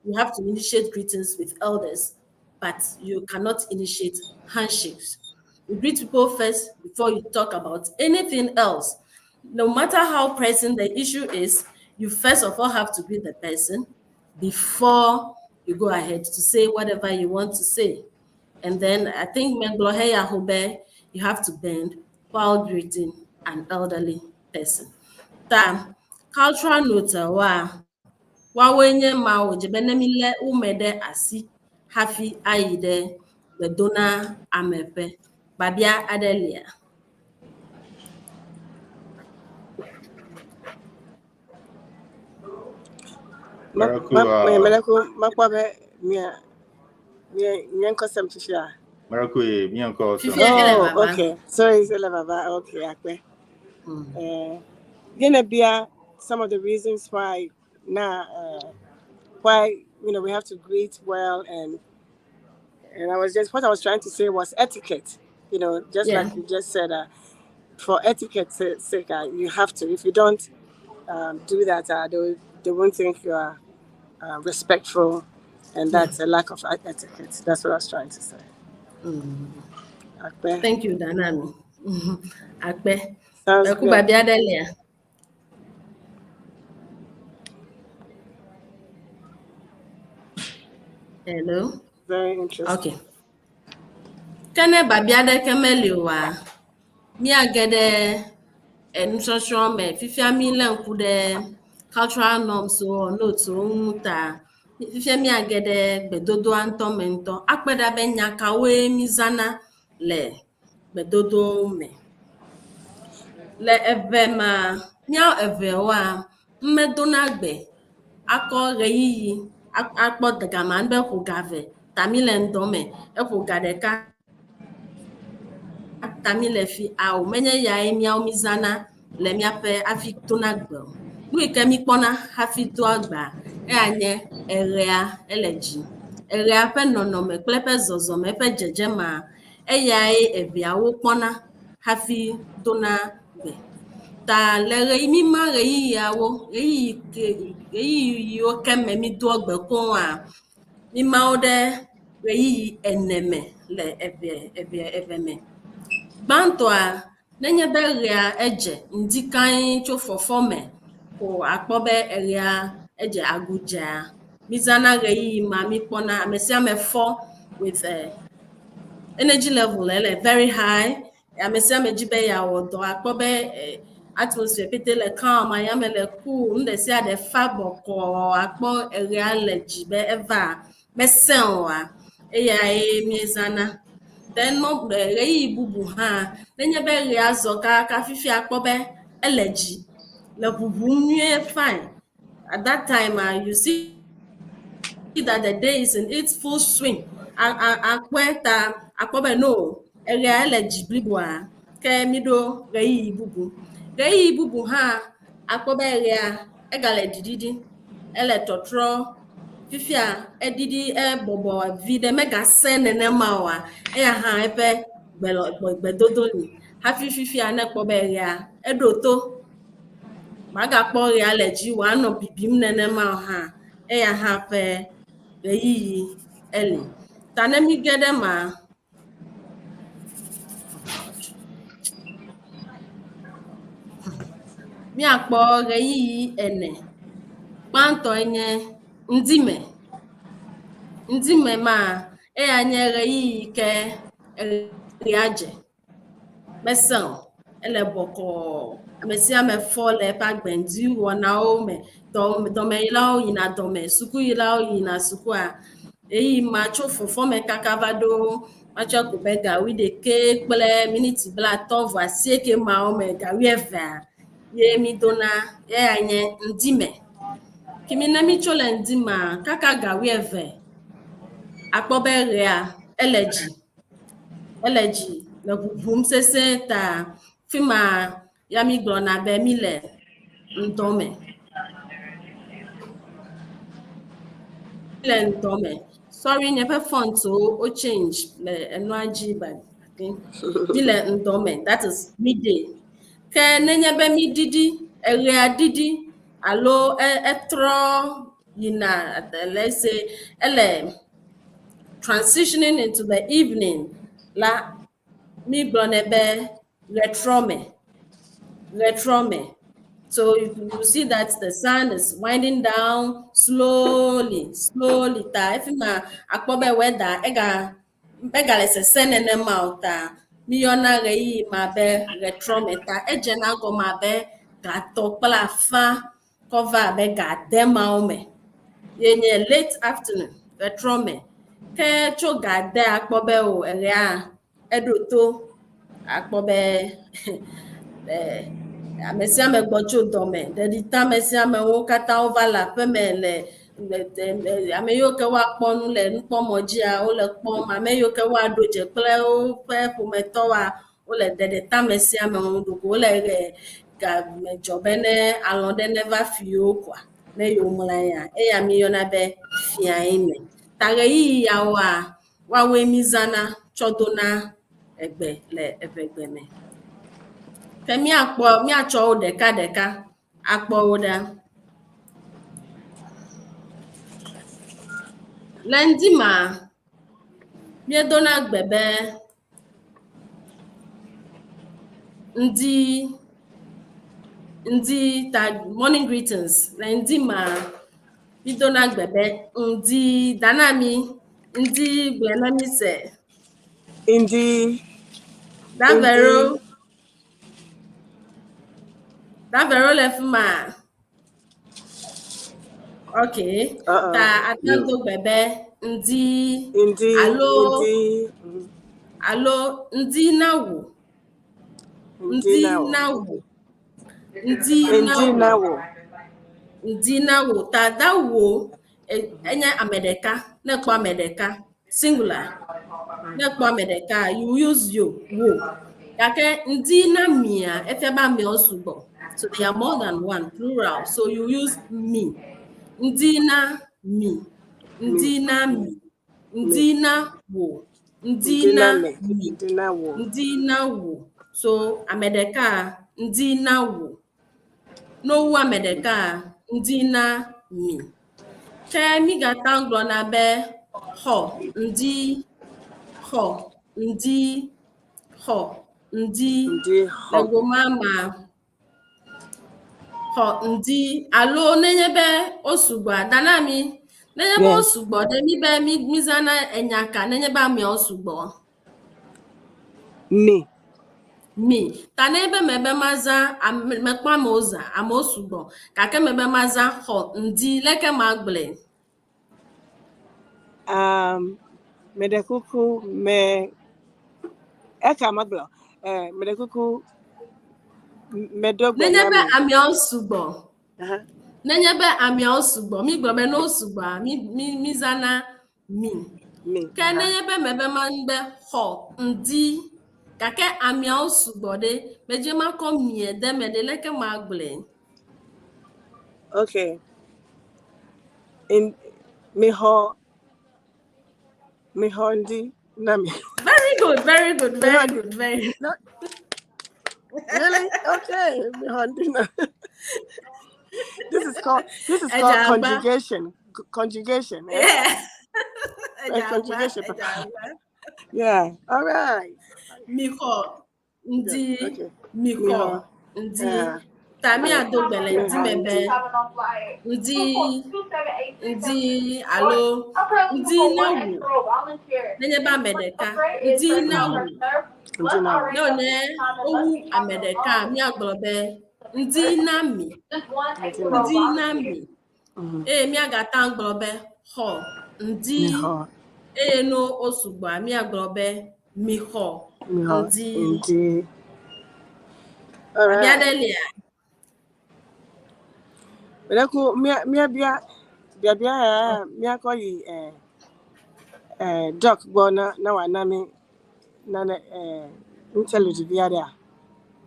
you have to initiate greetings with elders, but you cannot initiate handshakes. You greet people first before you talk about anything else. No matter how pressing the issue is, you first of all have to greet the person before you go ahead to say whatever you want to say. And then I think Menglo you have to bend while greeting an elderly person. Ta cultural note wa woawoe nye ma wòdze be ne mílé wo me ɖe asi hafi ayi ɖe gbedona ame ƒe. Biabia aɖe lia? Mɛrɛku makpɔ be mia mia nye ŋkɔsem fifia. Mɛrɛku ye mia ŋkɔ sem. Fifia ele Oh, vava. okay. So it's ele vava. Okay, akpe. Gonna be some of the reasons why now why we have to greet well and I was just what I was trying to say was etiquette. Just like you just said, for etiquette's sake, you have to. If you don't do that, they won't think you are respectful, and that's a lack of etiquette. That's what I was trying to say. Akpe. Thank you, Danami. Akpe. Sounds Ɛku good. biabia aɖe lia? Hello. Very interesting. Okay. Ke ne biabia aɖeke meli oa, míage ɖe enusɔsrɔ̃ me. Fifia mílé ŋku ɖe cultural norms wo, notes wo ŋu ta fifia míage ɖe gbedodoa ŋutɔ me ŋutɔ. Akpe ɖa be nya kawoe mízãna le gbedodowo me. Le eve mea, míawo evewoa, medona gbe akɔ ɣeyiɣi akpɔ game be eƒo ga eve ta mí le ŋdɔ me, eƒo ga ɖeka ta mí le fi. Ao, menye yae míawo mízãna le míaƒe hafi dona gbe o. Nu yi ke míkpɔna hafi doa gbea, eya nye eɣea ele dzi. Eɣea ƒe nɔnɔme kple eƒe zɔzɔme, eƒe dzedzemea, eyae eveawo kpɔna hafi dona gbe. Ta le ɣeyiɣi míma ɣeyiɣiawo, ɣeyiɣi ke ɣeyiɣi yiwo ke me mídoa gbe koŋua, míma wo ɖe ɣeyiɣi ene me le eve eve eve me. Gbãtɔa, nenye be ɣea edze ŋdi kae tso fɔfɔ me ko akpɔ be eɣea edze agu dzea, mízãna ɣeyiɣi ma míkpɔna ame sia ame fɔ with energy level ele very high. Ame sia ame dzi be yeawɔ dɔ akpɔ be atmosphere pete le calm, ayame le cool, nu ɖe sia ɖe fa bɔkɔɔ akpɔ eɣea le dzi be eva mesẽ oa, eyae míezãna. Then mɔ ɣeyiɣi bubu hã nenye be ɣea zɔ kaka fifia akpɔ be ele dzi le ʋuʋum nyuie fine. At that time, you see that the day is in its full swing. Akpɔe ta akpɔ be no, eɣea ele dzi bliboa ke míɖo ɣeyiɣi bubu. Ɣeyiɣi bubu hã akpɔ be eɣea egale dziɖiɖi, ele tɔtrɔ fifia eɖiɖi ebɔbɔ vi ɖe megasẽ nenema oa, eya hã eƒe gbedodo li. Hafi fifia ne ekpɔ be eɣea eɖo to, magakpɔ ɣea le dzi wòanɔ bibim nenema o hã, eya hã ƒe ɣeyiɣi eli. Ta ne míge ɖe emea, míakpɔ ɣeyiɣi ene. Gbãtɔe nye ŋdime. Ŋdime ma, eya nye ɣeyiɣi ke eɣea dze. Mesẽ o, ele bɔkɔɔ. Ame sia ame fɔ le eƒe agbe ŋdi wɔnawo me. Dɔmeyilawo yina dɔme, sukuyilawo yina sukua. Ɣeyiɣi ma tso fɔfɔme kaka va ɖo matsɔ ko be ga wuiɖekɛ kple miniti blaatɔ̃ vɔ asieke mawo me ga wuievea ye mídona eya nye ŋdime. Kemi ne mítso le ŋdimea kaka ga wuieve akpɔ be ɣea ele dzi. Ele dzi le ʋuʋum sesẽ ta fi ma ya mi gblɔna be mi le ŋdɔ me. Mi le ŋdɔ me. Sorry, nye ƒe font wo change le enua dzi but mi le ŋdɔ me. That is midday. Ke nenye be mi ɖiɖi, eɣea ɖiɖi alo etrɔ yina let's say ele transitioning into the evening la, mi gblɔnɛ be ɣetrɔ me, ɣetrɔ me. So you see that the sun is winding down slowly, slowly ta efi ma akpɔ be weather ega megale sesẽ nenema o ta míyɔna ɣeyiɣi ma be ɣetrɔ me ta edzena gɔme abe ga etɔ̃ kple afã kɔ va abe ga ade mawo me ye nye late afternoon ɣetrɔ me. Ke tso ga ade akpɔ be o eɣea eɖo to akpɔ be ame sia ame gbɔ tso dɔme ɖeɖi te ame sia amewo katã wova le aƒeme le ame yiwo ke woakpɔ nu le nukpɔmɔ dzia wole kpɔm ame yiwo ke woaɖo dze kple woƒe ƒometɔwoa wole ɖeɖi te ame sia ame ŋu ɖoko wole game dzɔ be ne alɔ̃ ɖe neva fi yewo koa ne yewo mlɔ anyia eya míyɔna be fiae me. Ta ɣeyiɣi yawoa woawoe mízãna tsɔ dona egbe le eʋegbe me. Ke míakpɔ míatsɔ wo ɖeka ɖeka akpɔ wo ɖa. Le ŋdi ma, míedona gbe be ŋdi ŋdi ta morning greetings le ŋdi ma mídona gbe be ŋdi dana mi. Ŋdi gblɔe na mi se. Ŋdi. Davero. Davero le fi ma. Ok. Uh-uh. Ta ate do gbe be ŋdi. Ŋdi. Alo. Ŋdi. Alo ŋdi na wò. Ŋdi Ŋdi na wò. na wò. Ŋdi na Ŋdi wò. na wò. Ŋdi na wò. Ta da wò enye ame ɖeka. Ne ekpɔ ame ɖeka. Singular. Ne ekpɔ ame ɖeka, you use yo, wò. Gake ŋdi na mia, efia be ameawo sugbɔ. So they are more than one, plural. So you use mi. Ŋdi na mi. Ŋdi na mi. Ŋdi na wò. Ŋdi Ŋdi na na mi. mi. Ŋdi na wò. Ŋdi na wò. So ame ɖeka, ŋdi na wò. Ne wowu ame ɖeka, ŋdi na mi. Ke mígata gblɔna be xɔ ŋdi, xɔ ŋdi, xɔ ŋdi. Ŋdi Le xɔ. goma ma, xɔ ŋdi alo nenye be wo sugbɔa, dana mi. Nenye be wo Yes. sugbɔ ɖe mi be mi mizãna enya ka nenye be ameawo sugbɔ. Mi. Mi. Ta nenye be mebe mazã ame mekpɔ amewo zã, amewo sugbɔ gake mebe mazã xɔ ŋdi leke magblɔe? Meɖe kuku me eka magblɔ. Eh, meɖe kuku meɖo gbe Nenye na be mi. ameawo sugbɔ. Aha. Nenye be ameawo sugbɔ, mi gblɔ be ne wo sugbɔa, mi mi mizãna mi. Mi. Ke nenye be mebe ma be xɔ ŋdi gake ameawo sugbɔ ɖe, medze makɔ mie de eme ɖe, leke magblɔe? Okay. In mixɔ mixɔ ŋdi na mi. Very good, very good, very Mixɔ good, very good. No, really? Okay. Mixɔ ŋdi na. This is called Ẹja àgbá. conjugation. Conjugation, eh? Yeah. Eh, Ẹja àgbá, conjugation. ẹja àgbá. Yeah. All right. Mixɔ Good. ŋdi, Okay. mixɔ Mixɔ. ŋdi. Yeah. Ta míado gbe le ŋdi Mixɔ me be ŋdi. ŋdi, ŋdi alo ŋdi na wò. Nenye be ame ɖeka, ŋdi na wò. Ŋdi na wò. Ne wònye wowu ame ɖeka, míagblɔ be ŋdi na mi, Ŋdi na ŋdi wò. na mi. Eye míagata gblɔ be xɔ ŋdi. Mixɔ. Eye ne wo sugbɔa, míagblɔ be mixɔ Mixɔ ŋdi. ŋdi. All Abia right. ɖe lia? Meɖe kuku mía míabia biabia ya míakɔ yi eh, eh, doc gbɔ na na wòana mi nane eh, interlude vi aɖea.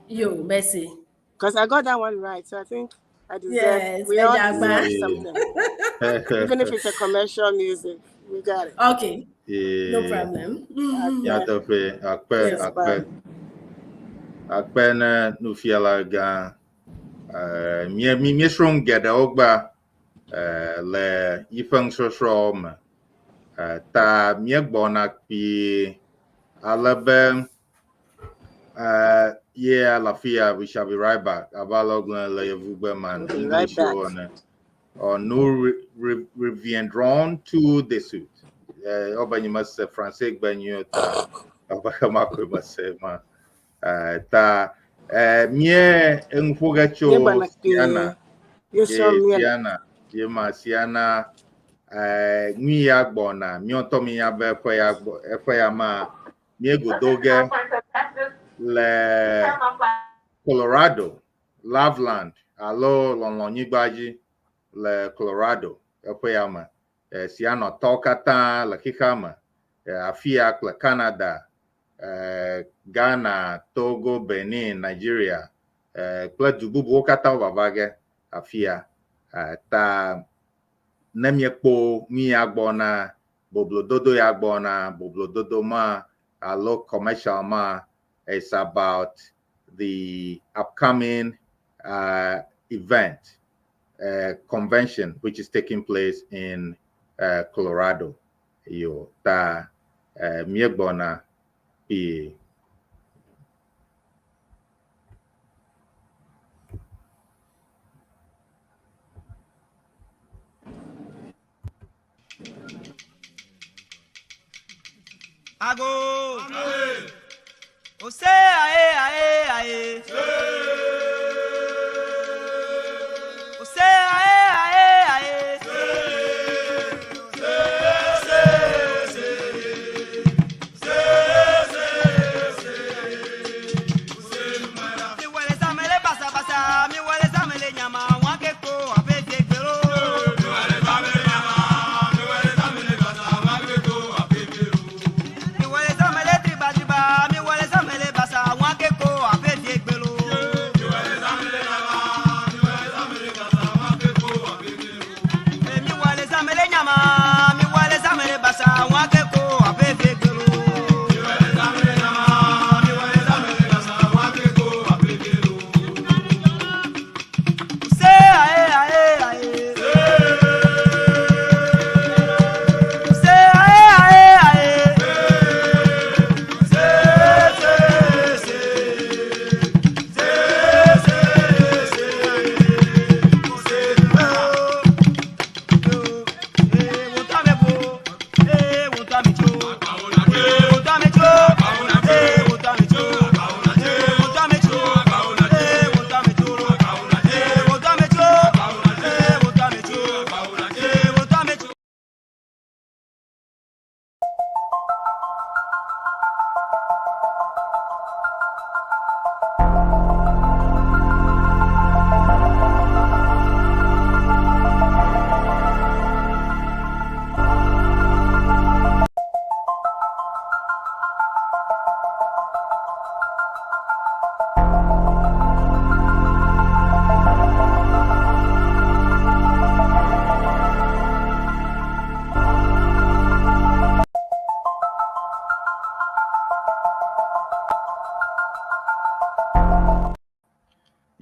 Yo, merci. Because I got that one right, so I think I deserve. Yes, We all ẹja àgbá. deserve something, even if it's a commercial music. We got it. Okay, no Eh, problem. Okay. Nyateƒe, akpe, Yes, akpe, bye. akpe ne nufiala gã. Eh, mie mi míesrɔ̃ nu geɖewo gba eh, le yiƒe nusɔsrɔ̃wo me. Eh, ta míegbɔna kpuie ale be yeah, Lafia, we shall be right back. Abe ale wogblɔe le yevugbe me We'll be right English back. ene. Or nous reviendrons tout de suite. Eh, wobe nyemese français gbe nyuie o ta abe xema koe mese ma. Eh, ta eh, mie enu ƒo ge tso Míegbɔna kpuie. Siana. Míesrɔ̃ Ye mía. Siana, ye ma Siana, eh, nui ya gbɔna. Míawo mínya be eƒe ya gbɔ, eƒe ya ma míegodo ge le Colorado, Loveland alo lɔlɔ̃nyigba dzi le Colorado eƒe ya me. Eh, Sianɔtɔwo katã le xexea me. Eh, afia kple Canada, eh, Ghana, Togo, Benin, Nigeria, eh, kple du bubuwo katã wovava ge afia. Eh, ta ne miekpɔ nu ya gbɔna, boblododo ya gbɔna, boblododo ma alo commercial ma, it's about the upcoming event, convention, which is taking place in Colorado. Yo, ta míegbɔna kpuie. Ago. Ose ae ae ae. Ose ae ae ae. Mi wele samele basa basa, mi wele samele nyama, wake ko ape gbero. Mi wele samele triba triba, mi wele samele basa, wake ko ape gbero. Mi wele samele nyama, mi wele samele basa, wake ko ape gbero. Se ae ae ae. Se ae ae ae. Se se se. Se se se. Se eh wo ta me bo. Eh wo ta me cho. Eh wo ta me cho. Eh wo ta me cho. Eh wo ta me cho. Eh wo ta me cho. Eh wo ta me cho. Eh wo ta me cho. Eh wo ta me cho.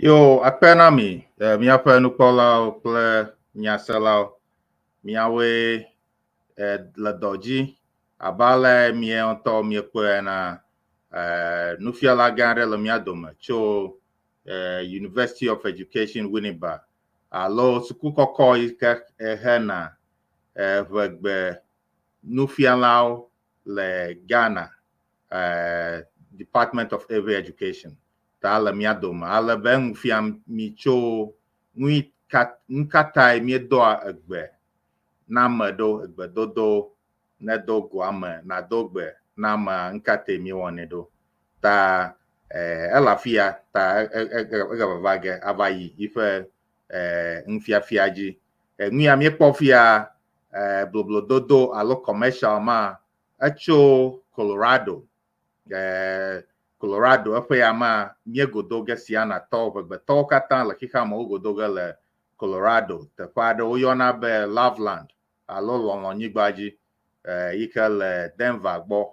Yo, akpe na mi, eh, míaƒe nukpɔlawo kple nyaselawo. Míawoe eh, le dɔ dzi abe ale mía ŋutɔ míekpɔe ena. Eh, nufiala gã aɖe le mía dome tso eh, University of Education Winneba alo suku kɔkɔ yi ke hena eh, ʋegbe nufialawo le Ghana, eh, Department of Area Education. Ta le mía dome ale be nu fiam mi tso nu yi ka nu ka tae míedoa egbe na ame ɖo egbedodo ne do go ame nado gbe na amea nu ka tae míewɔnɛ ɖo. Ta eh, ele afi ya ta egavava ge ava yi yiƒe eh, nufiafia dzi. Eh, nu ya míekpɔ fia eh, bloblododo alo commercial ma etso Colorado. Eh, Colorado eƒe ya ma míegodo ge Siana tɔwo ʋegbetɔwo katã le xexea me wogodo ge le Colorado teƒe aɖe woyɔna be Loveland alo lɔlɔ̃nyigba dzi eh, yi ke le Denver gbɔ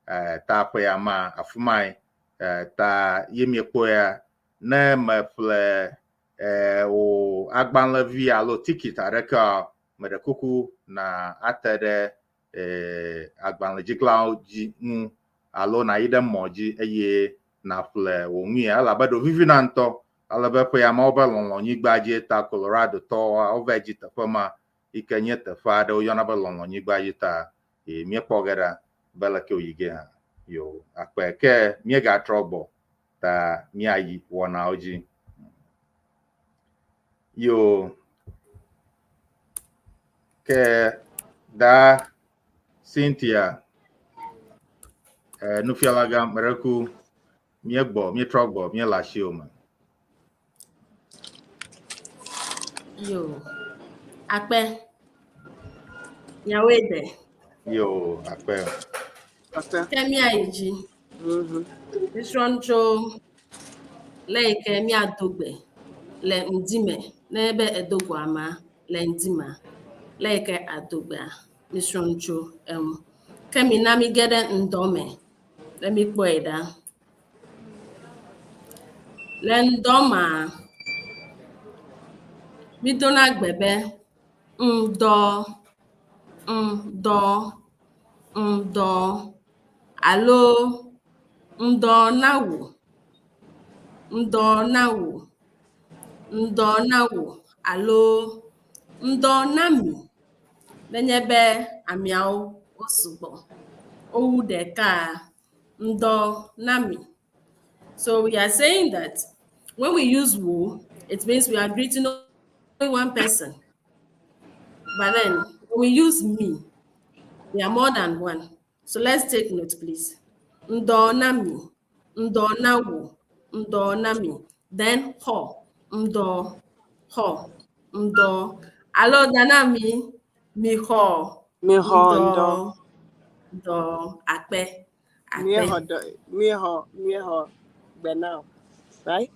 eh, ta ƒe ya ma afi mae eh, ta ye míekpɔe ne meƒle eh, wò agbalẽvi alo tikit aɖekea meɖe kuku na ate ɖe eh, agbalẽdziglawo dzi ŋu alo nayi ɖe mɔ dzi eye naƒle wò ŋuia elabe ɖo vivina ŋutɔ ale be ƒe ya ma wobe lɔlɔ̃nyigba dzie ta Colorado tɔwo wova dzi teƒe ma yi ke nye teƒe aɖe woyɔna be lɔlɔ̃nyigba dzi ta ye míekpɔ ge ɖa be leke wòyi ge hã. Yo akpe ke míegatrɔ gbɔ ta míayi wɔnawo dzi. Yo ke da Cynthia eh, nufialagã meɖeku míegbɔ míetrɔ gbɔ míele asiwò me. Yo, akpe. Nyawoe de. Yo akpe. Akpe. Ke míayi dzi. Mísrɔ̃ nu tso le yi ke míado gbe le ŋdi me ne be edo go amea le ŋdi mea, le yi ke ado gbea, mísrɔ̃ nu tso eŋu. Ke mina míge ɖe ŋdɔ me ne míkpɔe ɖa. Le ŋdɔ mea, mídona gbe be ŋdɔ, ŋdɔ, ŋdɔ alo ŋdɔ na wò, ŋdɔ na wò, ŋdɔ na wò alo ŋdɔ na mi nenye be ameawo wo sugbɔ. Wowu ɖeka, ŋdɔ na mi. So we are saying that when we use wò, it means we are greeting only one person. But then when we use mi, we are more than one. So let's take note, please. Ŋdɔ na mi, ŋdɔ na wò, ŋdɔ na mi. Then xɔ, ŋdɔ, xɔ, ŋdɔ. Alo dana mi, mi xɔ, Mi xɔ ŋdɔ, ŋdɔ. ŋdɔ, akpe, Mi akpe. xɔ dɔ mi xɔ mi xɔ gbe now. Right?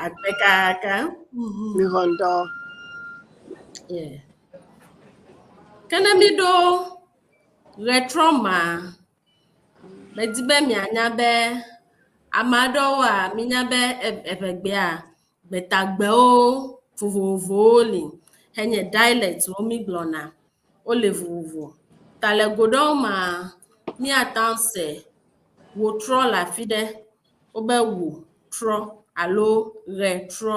Akpe kaka. Mi xɔ ŋdɔ. Yeah. Ke ne mi ɖo ɣetrɔ ma, medi be mianya be ame aɖewoa, minya be eʋegbea, gbetagbewo vovovowo li henye dialect wo mi gblɔna. Wole vovovo. Ta le go ɖewo mea, míate ŋu se wò trɔ le afi ɖe. Wobe wò trɔ alo ɣe trɔ.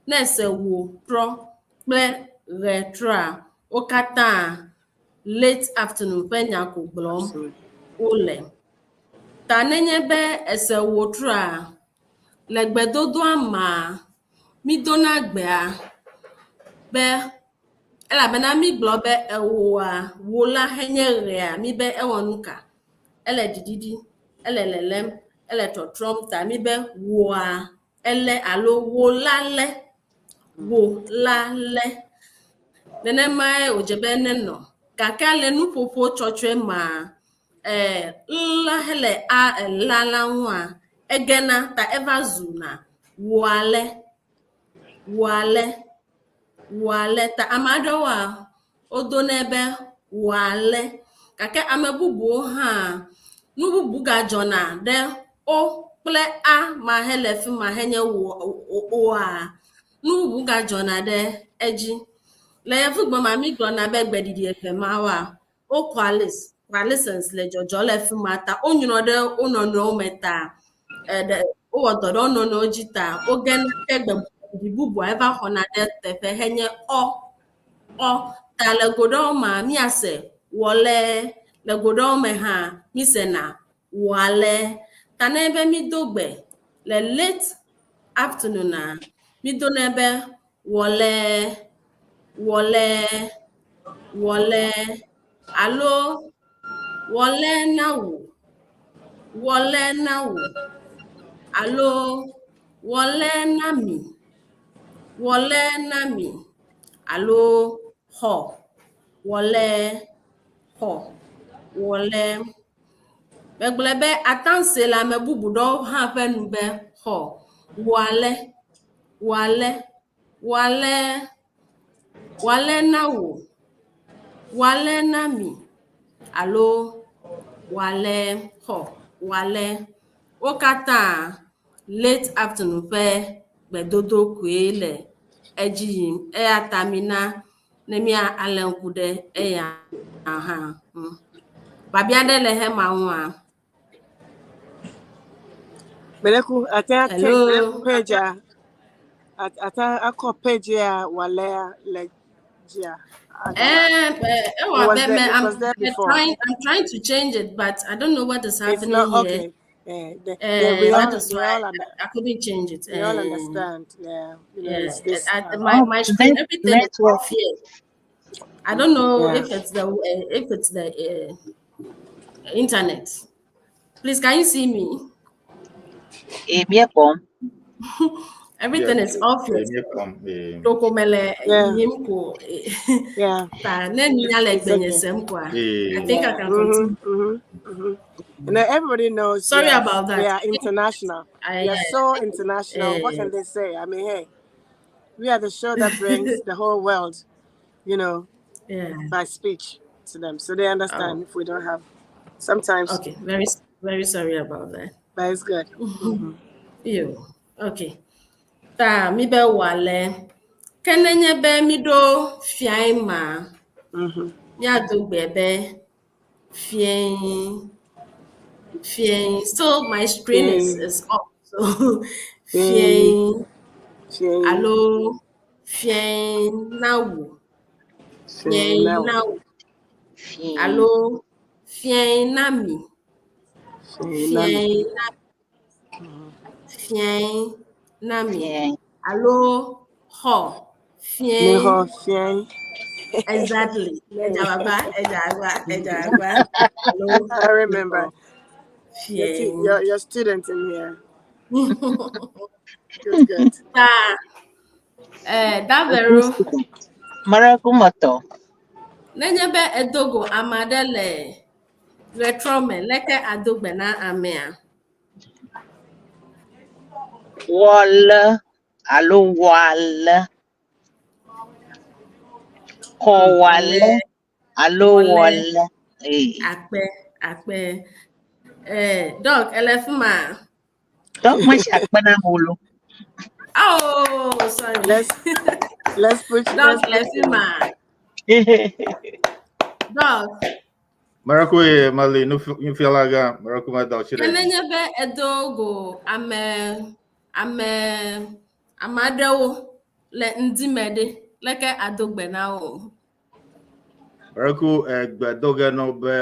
Ne ese wò trɔ kple ɣe trɔa, wo katã late afternoon ƒe nya ko gblɔm wole. Ta nenye be ese wò trɔa, le gbedodoa mea, mídona gbea be elabena mígblɔ be ewoa, wò la henye ɣea, míbe ewɔ nu ka? Ele ɖiɖiɖi, ele lelem, ele trɔtrɔm ta míbe wòa ele alo wò la lé, wò la lé. Nenemae wòdze be nenɔ. Gake le nuƒoƒo tsɔtsɔe mea, la hele a la la ŋua, egena ta eva zuna wòa lé, wòa lé, wòa lé. Ta ame aɖewoa, wodonɛ be wòa lé. Gake ame bubuwo hã, nu bubu gadzɔna ɖe o kple a ma hele fi ma henye wò oa, nu bubu gadzɔna ɖe edzi. Le yevugbe ma, mi gblɔna be gbeɖiɖi eve mawoa, wo coalesce, coalescence le dzɔdzɔ le fi ma ta wonyrɔ ɖe wo nɔnɔewo me ta ɖe wowɔ dɔ ɖe wo nɔnɔewo dzi ta wogena ke gbeɖiɖi bubua eva xɔna ɖe teƒe henye ɔ ɔ. Ta le go ɖewo mea, míase wɔlɛ, le go ɖewo me hã mísena wɔalɛ. Ta ne be mído gbe le late afternoon-a, mídonɛ be wɔlɛ, wɔlɛ, wɔlɛ alo wɔlɛ na wò, wɔlɛ na wò alo wɔlɛ na mi, wɔlɛ na mi alo xɔ, wɔlɛ, xɔ, wɔlɛ. Megblɔe be atanse le ame bubu ɖewo hã ƒe nu be xɔ, wɔalɛ, wɔalɛ, wɔalɛ, wɔalɛ na wò, wɔalɛ na mi alo wɔalɛ, xɔ, wɔalɛ. Wo katã late afternoon ƒe gbedodo koe le edzi yim eya ta mina ne mía alé ŋku ɖe eya hã ŋu. Biabia ɖe le hema ŋua? Beleku, ate ate Hello. page a ate akɔ page a walea le dzia. It was there, it I'm, was there before. I'm trying to change it, but I don't know what is It's happening not here. okay. The, we That all is we why all I couldn't change it. we all understand. Yeah, you know, Yeah, it's this. My screen, everything is network. off here. I don't know Yeah. if it's the internet. Please, can you see me? Míekpɔm. Everything is off here. Míekpɔm, eh, Tokomele yim ko. Ta ne minya le It's okay. gbenye sem kwa. Eh, I think I can continue. And then everybody knows. Sorry yes, about that. We are international. I, We are so international. What can they say? I mean, hey, we are the show that brings the whole world by speech to them, so they understand if we don't have. Sometimes, Okay. Very very sorry about that. but it's good. Yo. Okay. Ta mi be wale. Ke nenye be mi ɖo fiae ma, míado gbe be fiẽ fiẽ. Still my screen is off. So fiẽ Fiẽ, alo fiẽ na wò. fiẽ Fiẽ na wò. na wò. Fiẽ. Alo Fiẽ na mi. Fiẽ na mi. Fiẽ na fiẽ na mi. Fiẽ. Alo xɔ fiẽ. Mixɔ fiẽ. Exactly. Edzagba, edzagba, edzagba. Alo I remember. xɔ Your, fiẽ. your student in here. Good, good. Ta Davero, Meɖe ku metɔ. nenye be edo go ame aɖe le ɣetrɔ me, leke ado gbe na amea? Wɔle alo wɔale. Xɔ wɔle alo Wɔle. wɔle. Ee. Akpe, akpe. Doc, ele fi ma? Doc meshi akpe na amewo lo. Oh, sorry. Let's put Doc, let's le put fi ma? Doc, Meɖe ye meli nufiala gã, meɖe ku medɔ tsi ke ɖe dzi. nenye be edo go ame aɖewo le ŋdi me ɖe, leke ado gbe na wo? Meɖe ku egbe do ge nɔ be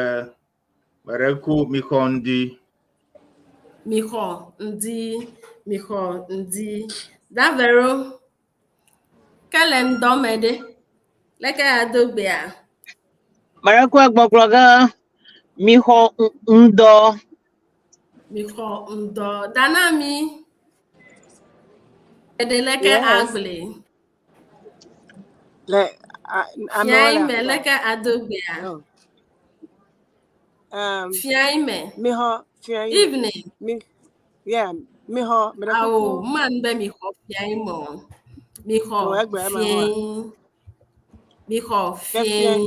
meɖe ku mixɔ ŋdi. Mixɔ ŋdi, mixɔ ŋdi. Davero, ke le ŋdɔ me ɖe, leke ado gbea? Meɖe ku egbɔgblɔ ge mixɔ ŋdɔ. Mixɔ ŋdɔ. Dana mi. Eɖe leke Yes. agble. Le amewo Fiã le me afi ma. leke ado gbea? Oh. Fiã me. Mixɔ fiẽ. Evening. Mi yeah, mixɔ meɖe Awo, kuku. man be mixɔ fiã me o. Mixɔ Oh, egbe ema fiẽ. hoa. Mixɔ Ke fiẽ. fiẽ.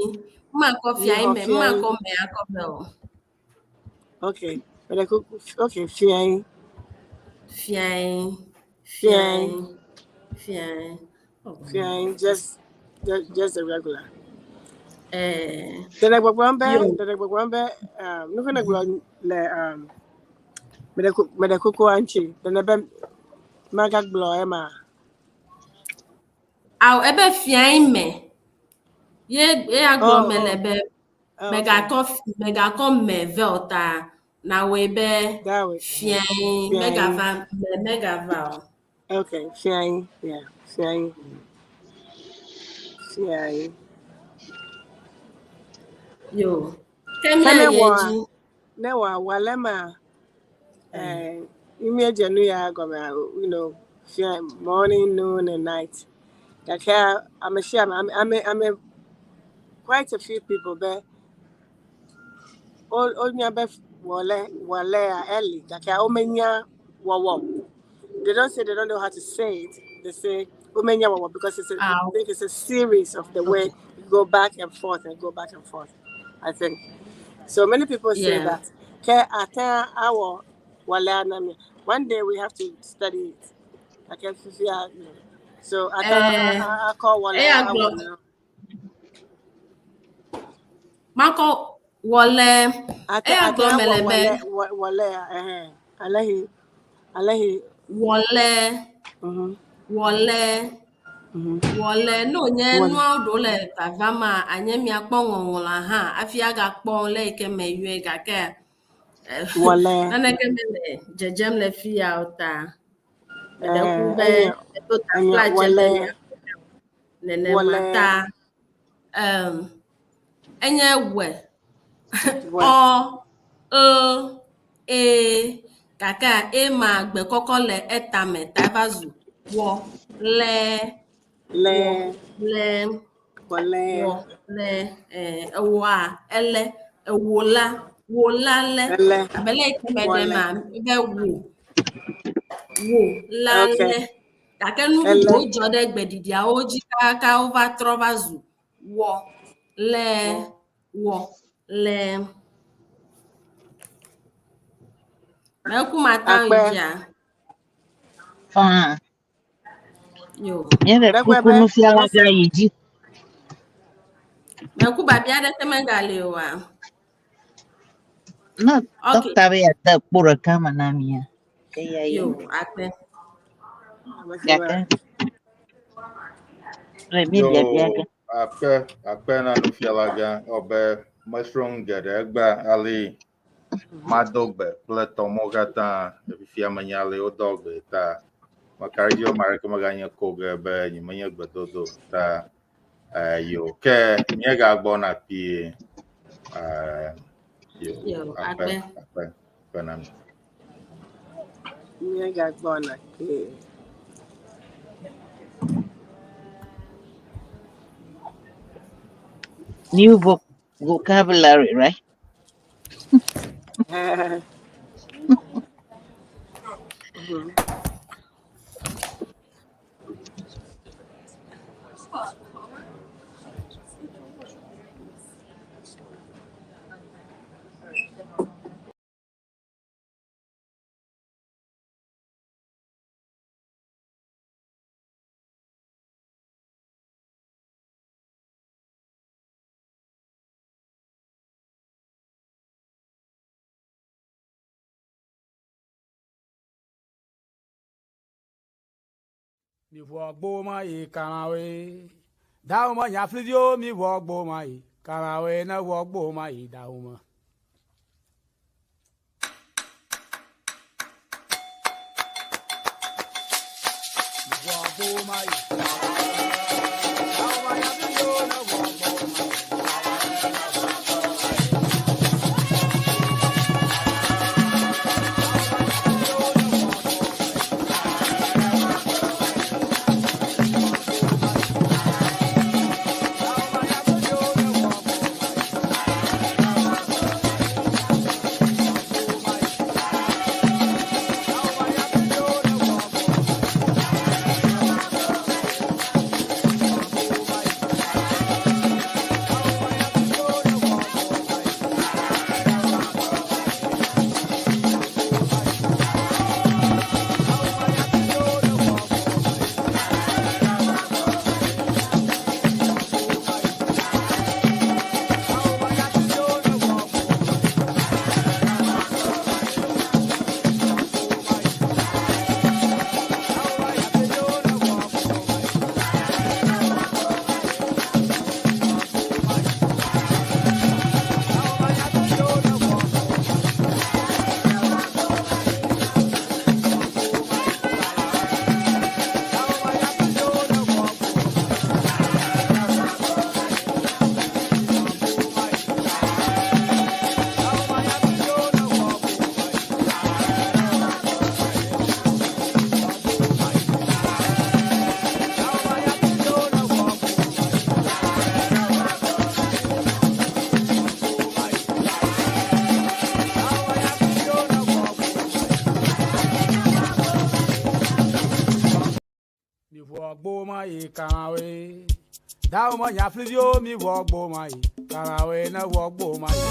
Makɔ fiã Mixɔ me, fiẽ. makɔ me akɔ me o. Okay. Meɖe kuku. Okay, fiẽ. Fiã. Fiẽ. Fiã. Fiã. Oh, Fiẽ. Just the regular. Dede gbɔgblɔm be Yo. dede gbɔgblɔm be nu ke ne gblɔ le meɖe kukua ŋuti. Dede be magagblɔ ema. Awo, ebe fiã me. Ye ye agblɔ Oh, me le oh. be Oh, okay. megakɔ me ve o ta na wɔe be That way. fiã Fiẽ. megava me megava o. Okay, fiẽ. Yeah, fiẽ. Fiẽ. Yo. Ke Ke ne míayi wɔ edzi. ne wɔ wɔle ma míedze nu ya gɔme fiẽ morning, noon and night. Gake ame sia ame ame quite a few people be wonya be wɔle wɔlea eli gake womenya wɔwɔ. They don't say they don't know how to say it. They say womenya wɔwɔ because it's a, I Awo. think it's a series of the way you go back and forth and go back and forth. I think. So many people say that. Ke ate awɔ wɔlea na mi. One day we have to study it. Gake fifia, So ate akɔ wɔlea Eya awɔ gblɔ na. makɔ wɔle Ate eya ate gblɔ me awɔ le be wɔle wɔlea ɛhɛn. Alehi alehi. Wɔle wɔle wɔle ne wònye Wɔle. nuawo ɖewo le vava ma anye miakpɔ ŋɔŋlɔa hã hafi agakpɔ le yi ke me yɔe gake Wɔle. naneke mele dzedzem le fi ya o ta meɖe ku be Enye edo enye taflatse be wɔle miakpɔ nenema wɔle ta enye wɔ wɔ. Ɔ e e gake e ma gbe kɔkɔ le etame ta eva zu wɔ le Le wɔ le wɔle. Wɔ le ewɔa ele ewo la wo la le Ele abe le yi ke me ɖe wɔle. ma be wo wo la le gake nu Ele. bubuwo dzɔ ɖe gbeɖiɖiawo dzi kaka wova trɔ va zu wɔ le wɔ le meku mata yi Akpe. dzia Faa. Yo. Míeɖe Meɖe kuku be nufiala gã yi dzi. Meku babia aɖeke megali oa? Ne Okay. dɔkta be yeade kpo ɖeka me na mía. Eya ye. Yo, akpe. Ame si Gake le mí Yo, biabia ge. akpe akpe na nufiala gã ɔbe Mesrɔ̃ nu geɖe egbea ale mado gbe kple tɔmɔwo katã. Fifia menya ale wodoa gbe ta meka ɖe edzi be ame aɖeke meganye ko ge be nyemenye gbedodo o ta yo ke míegagbɔna kpuie. Yo Yo, akpe akpe. akpe akpe na mi. Míegagbɔna kpuie. New vocabulary, right? Mi wɔ gboma yi kalawoe. Dawo me nyafliviwo mi wɔ gboma yi kalawoe ne wɔ gboma yi dawo me. Mi wɔ gboma yi. Dawo me nyafliviwo ne wɔ gboma yi. Mi wɔ gboma yi kalawoe. Dawo me nyafliviwo mi wɔ gboma yi kalawoe ne wɔ gboma yi.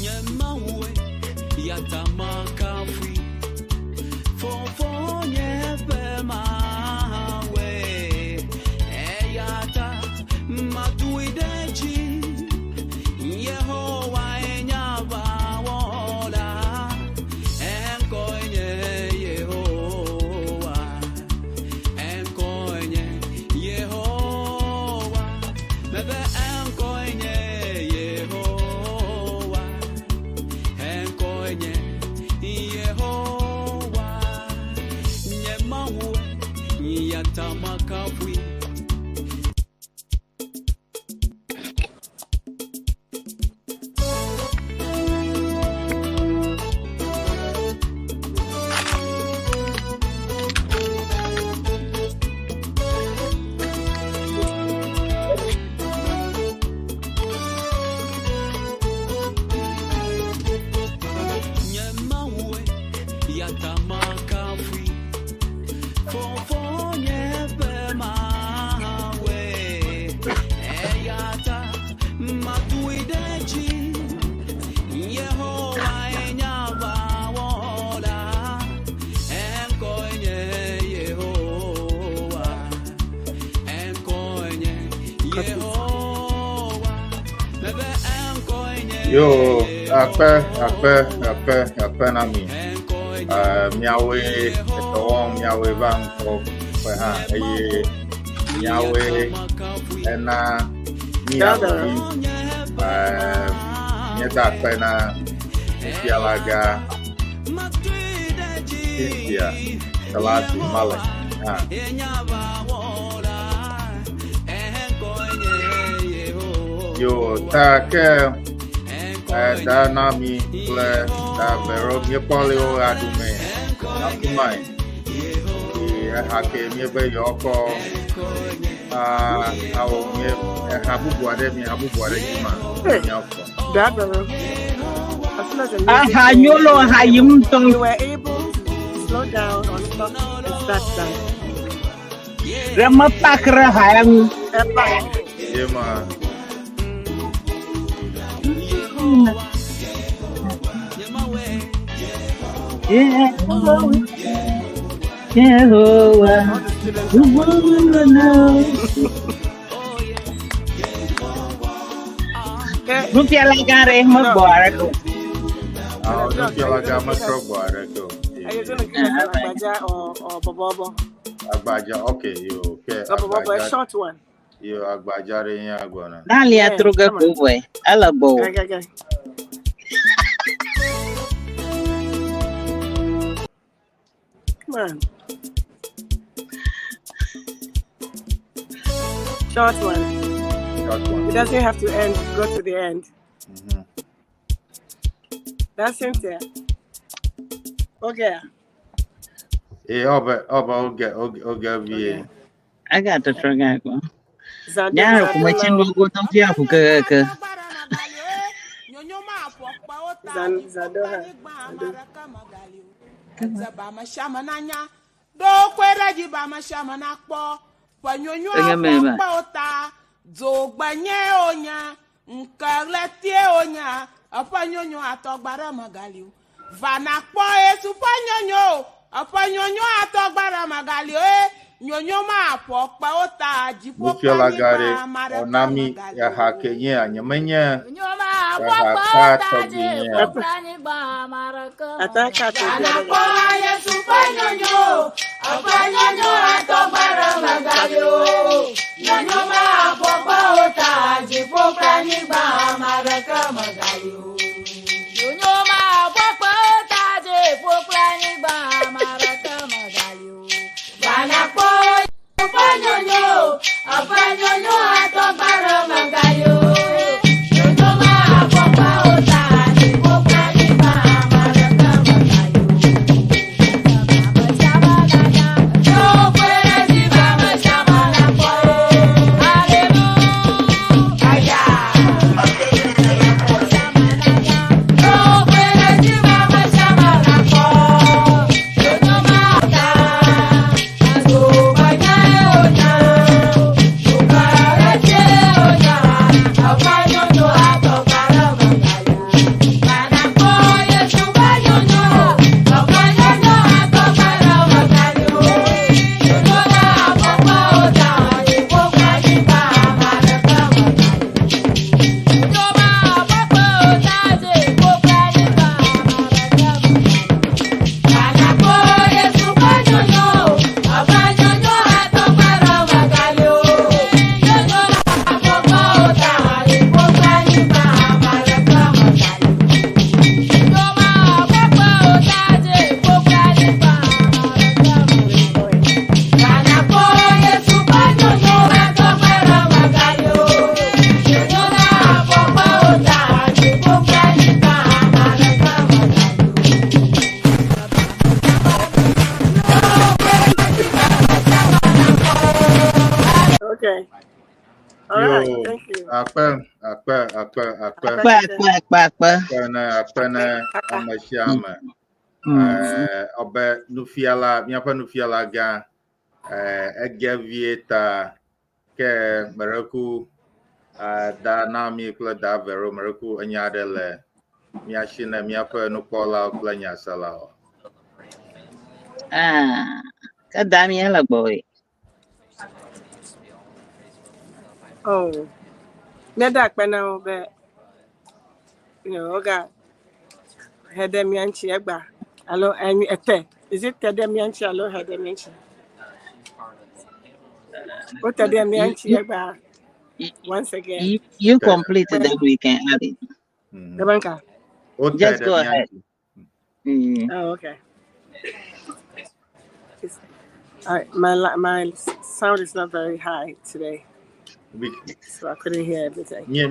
Nye mawue yata makafui Fofonye ƒe mawe Eyata matui ɖe dzi. Yo, akpe, akpe, akpe, akpe na mi. Miawoe edɔ wɔm, miawoe va ŋkɔ ƒe hã eye miawoe ena míavi. Míeda akpe na nufialagã Cynthia Selasi Malik hã. Yo, ta ke da na mi kple da vero míekpɔ le wo ɣe ɖume afi mae. Eye eha ke míebe yewoakɔ awɔ mie eha bubu aɖe mi ha bubu aɖe dzi ma Hey, míakpɔ. Dabero. As soon as the music Aha came, nyolo ha yim ŋutɔ. you were able to slow down or stop and start dancing. Ɖe mepak ɖe ha ya ŋu. Epa. Ye ma. Yehowa, All the students are watching. Okay. Nufiala gã ɖe No. megbɔ aɖeke o. Awɔ Doc, are you nufialagã gonna give metrɔ us? gbɔ aɖeke o. Are you Ye gonna give us an agbaja or bobobo? agbadza okay yo ke Or bobobo, a agbadza short one. yo agbadza ɖe nye agbɔna. Dalia Yeah, tro ge come ko on. vɔe. Ele gbɔ o. Okay, okay, okay. Come on. Short one. Short one. It doesn't have to end. Go to the end. That's Cynthia. Okay. Ee ɔbɛ ɔbɛ oge oge oge vie. Okay. Agatɔtrɔ gã ko. Zado, Nya kumetsi Zadolo, nugo to fia ƒu kekeke. Zan, Zadoha, Zado. Enye me ba. Nufialagã ɖe ɔna mi eha ke nye nyemenye eha ka tɔgbi nye. Epa. Ataka to the other Okay. All right. Yo Thank you. akpe akpe akpe akpe Akpe Akpe keke. akpe akpe akpe. akpe ne akpe ne Akpe kaka. ame sia ame. Ɔbɛ nufiala míaƒe nufiala gã ege vie ta ke mereku da na mi kple da vero mereku enya aɖe le mía si ne míaƒe nukpɔlawo kple nyaselawo. Ah, ke da mi ele gbɔ o. Oh. Míeda akpe na wo be Woga he ɖe mía ŋuti egba alo enyi ete. Is it te ɖe mía ŋuti alo he ɖe mía ŋuti? Wote ɖe mía You, ŋuti you, egba once again. you complete When then we can add it. Rebanka. Wote Just ɖe go mía ahead. ŋuti. Oh, okay. It's, all right, my sound is not very high today, so I couldn't hear everything. Mía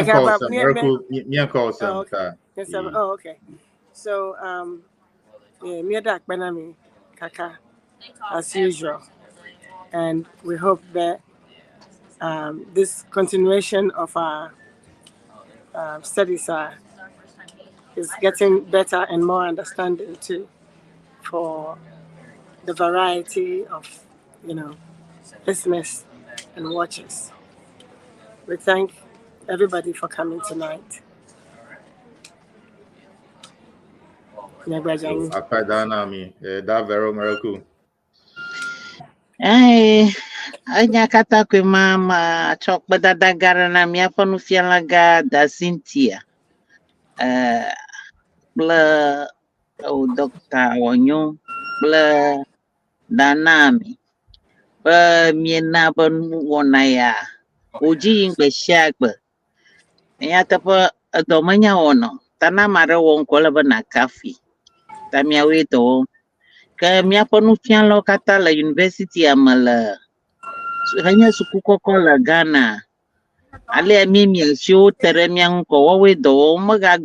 Okay, ŋkɔ but sem, me, me, Miracle, mía ŋkɔ oh, sem okay. ta. Yes, oh, okay. So, yeah, me dak benami kaka as usual, and we hope that this continuation of our studies is getting better and more understanding too for the variety of listeners and watchers. We thank everybody for coming tonight. Yo, Nyagbajanyi. akpe da na mi. Da Vero Miracle. Ee, enya katã koe ma matsɔ kpedada gã aɖe na míaƒe nufiala gã Da Cynthia kple o Dr. Wɔnyo kple Danami be miena be nuwɔna ya wòdzi yim gbe sia gbe. Nyateƒe edɔ menya wɔna o. Ta ne ame aɖe wɔ ŋkɔ ele be nàkafui. Ta miawoe dɔ wɔm. Ke míaƒe nufialawo katã le yunivɛsitia me le henye suku kɔkɔ le Ghana. Alea mi mia siwo te ɖe mía ŋu kɔ woawoe dɔ wɔm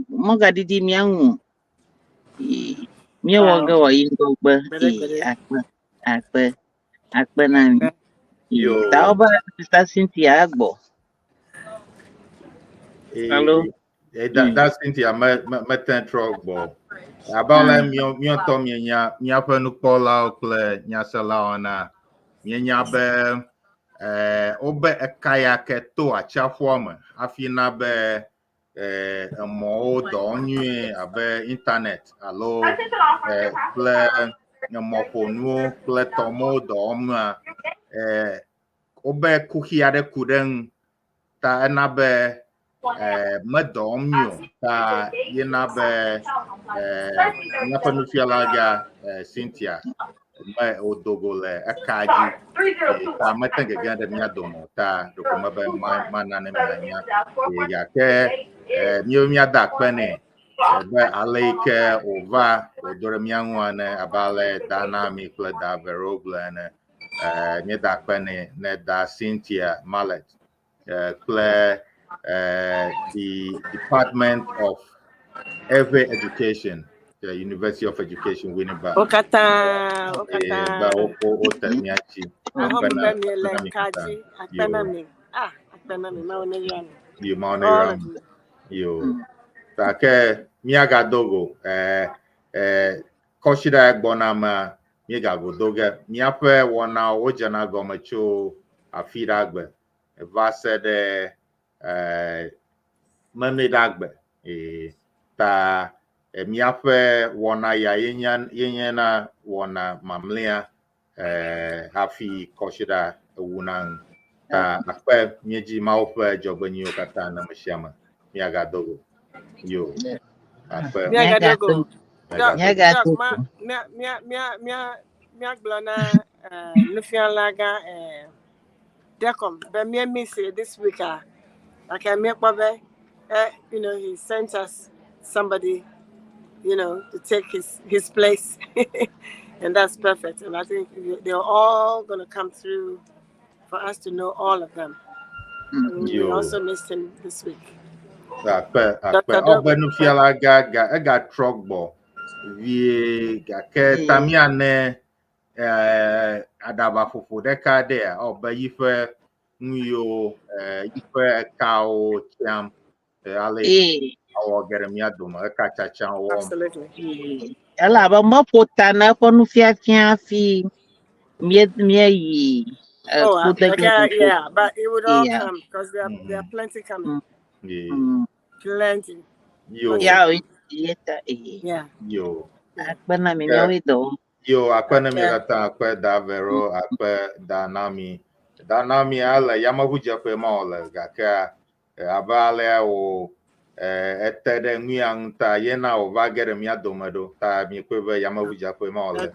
megaɖiɖi mía ŋu o. Ee, Míewɔ ge wòayi ŋgɔgbe. Gbede, Ee, gbede. akpe, akpe, akpe na mi. Ee, Yo. ta wobe Sister Cynthia egbɔ. Alo. Da Cynthia mete trɔ gbɔ. Abe ale míɔtɔ mienya míaƒe nukpɔlawo kple nyaselawo ena, míenya be wobe eka ya ke to atsiaƒua me hafi na be emɔwo dɔ nyuie abe internet alo kple emɔƒonuwo kple tɔmɔwo dɔ wɔm wobe kuxi aɖe ku ɖe ŋu ta ena be medɔ wɔm nyuie o ta yena be míaƒe nufiala gã Cynthia me wòdo go le eka dzi ta mete gege ɖe mía dome o ta ɖeko mebe mana ne mianya gake míawo míada akpe nɛ be ale yi ke wòva wòdo ɖe mía ŋu ene abe ale da Nami kple da Vero gblɔ ene míeda akpe nɛ ne da Cynthia Mallet kple the Department of Ewe Education, the University of Education, Winneba. Wo katã, wo Be katã. wote mía dzi. I hope Akpe na be miele akpe na mi ka katã. dzi. Akpe na Yo, mi. Ah, akpe na mi. Mawu neyra mi. yo, Mawu All neyra of mi. you. Yo. Gake míagado go. Kɔsiɖa gbɔna mea, míegago do ge. Míaƒe wɔnawo wodzena gɔme tso afi ɖa gbe va se ɖe Memleɖa gbe. Ta míaƒe wɔna ya yenye na wɔna mamlɛa hafi kɔsiɖa ewuna nu. Ta akpe míedzi Mawu ƒe dzɔgbenyuiwo katã na ame sia ame. Míagado go. Yo. Akpe. Míagado go. Doc, Míagado go. Míagado Doc, ma, go. mía, mía, mía, mía, míagblɔ na nufiala gã Decom be mía miss it this week ah. Like míekpɔ be he sent us somebody to take his place. And that's perfect. And I think they're all going to come through for us to know all of them. And we Yo. also missed him this week. Akpe, akpe. Dr. Ɔbe Dogo. nufiala gã ga egatrɔ gbɔ vie gake ta míane aɖabaƒoƒo ɖeka ɖea ɔbe yiƒe nu yiwo yiƒe ekawo tsiam ale awɔ ge ɖe mía dome eka tsatsa wɔm. Absolutely. Elabe meƒo ta na eƒe nufiafia hafi míeyi Oh, kudegbe okay, ƒoƒo. yeah, but it would all come because there are plenty coming. Plenty. Yo. Ya o yeta ee. Yeah. Yo. Akpe na mi míawoe dɔ wɔm. Yo, akpe na mi katã, akpe da Vero, akpe da Nami. Da Nami ale yameʋudzeƒe ma wòle gake abe alea wo Ete ɖe nu ya ŋu ta ye na wòva ge ɖe mía dome ɖo ta miekpɔe be yameʋudzeƒe ma wòle.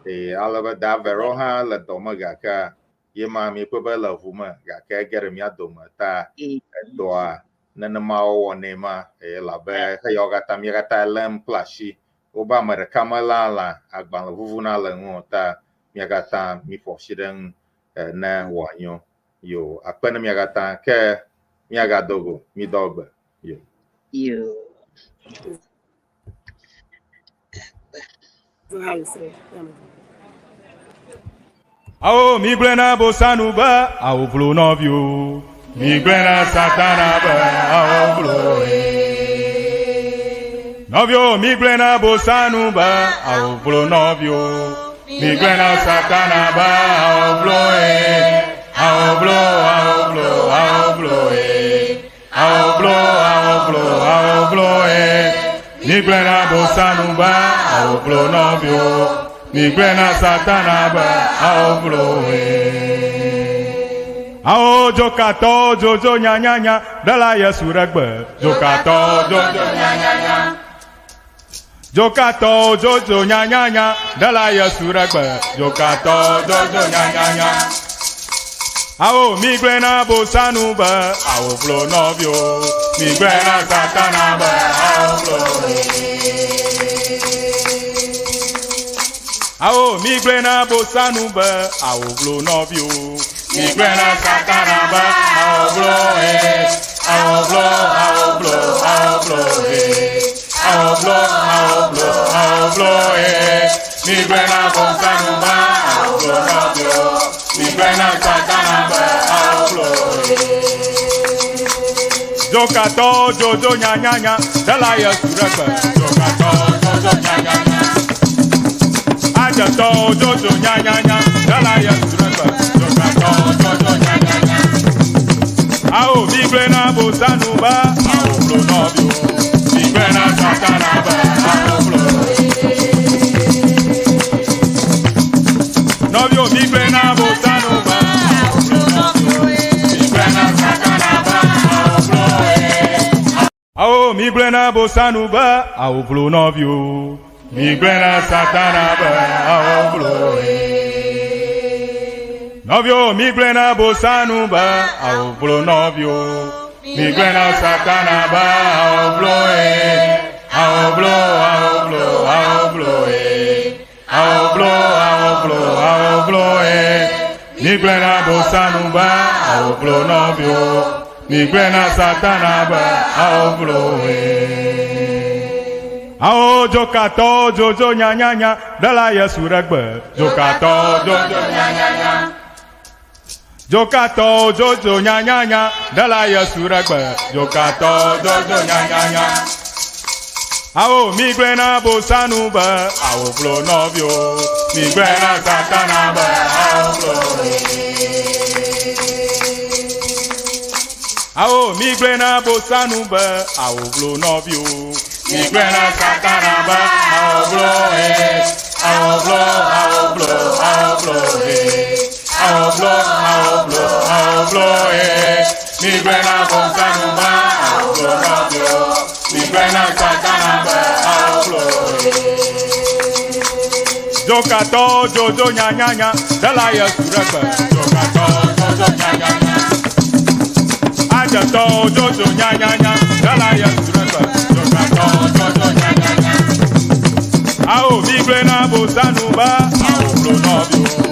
Eye ale be da Vero hã le dɔ me gake ye ma miekpɔe be ele ʋu me gake ege ɖe mía dome ta edɔa nenema wowɔnɛ ma elabe xeyawo katã mía katã lém kple asi. Wobe ame ɖeka meléa lã agbalẽ vuvuna le ŋu o ta mía katã míƒo asi ɖe eŋu ne wòanyo. Yo, akpe ne mía katã ke míagado go, mídɔ gbe. Yo. Yo. Awo mi gblẽ na bosanu be awo vlo nɔviwo. Mi gblẽ na satana be awo vlo. Nɔviwo mi gblẽ na bosanu be awo vlo nɔviwo. Mi gblẽ na satana be awo vlo Awo vlo awo vlo awo vlo Awo vlo awo vlo awo vlo Mi gblẽ na bosanu be awo vlo nɔviwo. Mi gblẽ na satana be awo vlo Awo dzokatɔwo dzodzo nyanyanya ɖela Yesu ɖe gbe. Dzokatɔwo dzodzo nyanyanya. Dzokatɔwo dzodzo nyanyanya ɖela Yesu ɖe gbe. Dzokatɔwo dzodzo nyanyanya. Awo mi gblẽ na bosanu be awo vlo nɔviwo. Mi gblẽ na satana be awo vlo. Awo mi gblẽ na bosanu be awo vlo nɔviwo. Mi gblẽ na satana be awo vlo awo vlo awo vlo awo vlo awo vlo awo vlo awo vlo Mi gblẽ na bosanu be awo vlo nɔviwo. Mi gblẽ na satana be awo vlo. Dzokatɔwo dzodzo nyanyanya ɖela Yesu ɖe gbe. Dzokatɔwo dzodzo nyanyanya. Adzetɔwo dzodzo nyanyanya ɖela Yesu ɖe gbe. Dzokatɔwo dzodzo nyanyanya. Awo mi gblẽ na bosanu be awo vlo nɔviwo. Mi gblẽ na satana be awo vlo. Nɔviwo mi gblẽ na bosanu be awo vlo nɔviwo. Mi gblẽ na satana be awo vlo. Awo mi gblẽ na bosanu be awo vlo nɔviwo. Mi gblẽ na satana be awo vlo. Nɔviwo mi gblẽ na bosanu be awo vlo nɔviwo. Mi gblẽ na satana be awo vlo. Awo vlo awo vlo awo vlo. Awo vlo awo vlo awo vlo. Mi gblẽ na bosanu be awo vlo nɔviwo. Mi gblẽ na satana be awo vlo. Awo dzokatɔwo dzodzo nyanyanya ɖela Yesu ɖe gbe. Dzokatɔwo dzodzo nyanyanya. Dzokatɔwo dzodzo nyanyanya ɖela Yesu ɖe gbe. Dzokatɔwo dzodzo nyanyanya. Awo mi gblẽ na bosanu be awo vlo nɔviwo. Mi gblẽ na satana be awo vlo. Awo mi gblẽ na bosanu be awo vlo nɔviwo. Mi gblẽ na satana be awo vlo awo vlo awo vlo awo vlo awo vlo awo vlo awo vlo Mi gblẽ na bosanu be awo vlo nɔviwo. Mi gblẽ na satana be awo vlo. Dzokatɔwo dzodzo nyanyanya ɖela Yesu ɖe gbe. Dzokatɔwo dzodzo nyanyanya. Adzetɔwo dzodzo nyanyanya ɖela Yesu ɖe gbe. Dzokatɔwo dzodzo nyanyanya. Awo mi gblẽ na bosanu be awo vlo nɔviwo.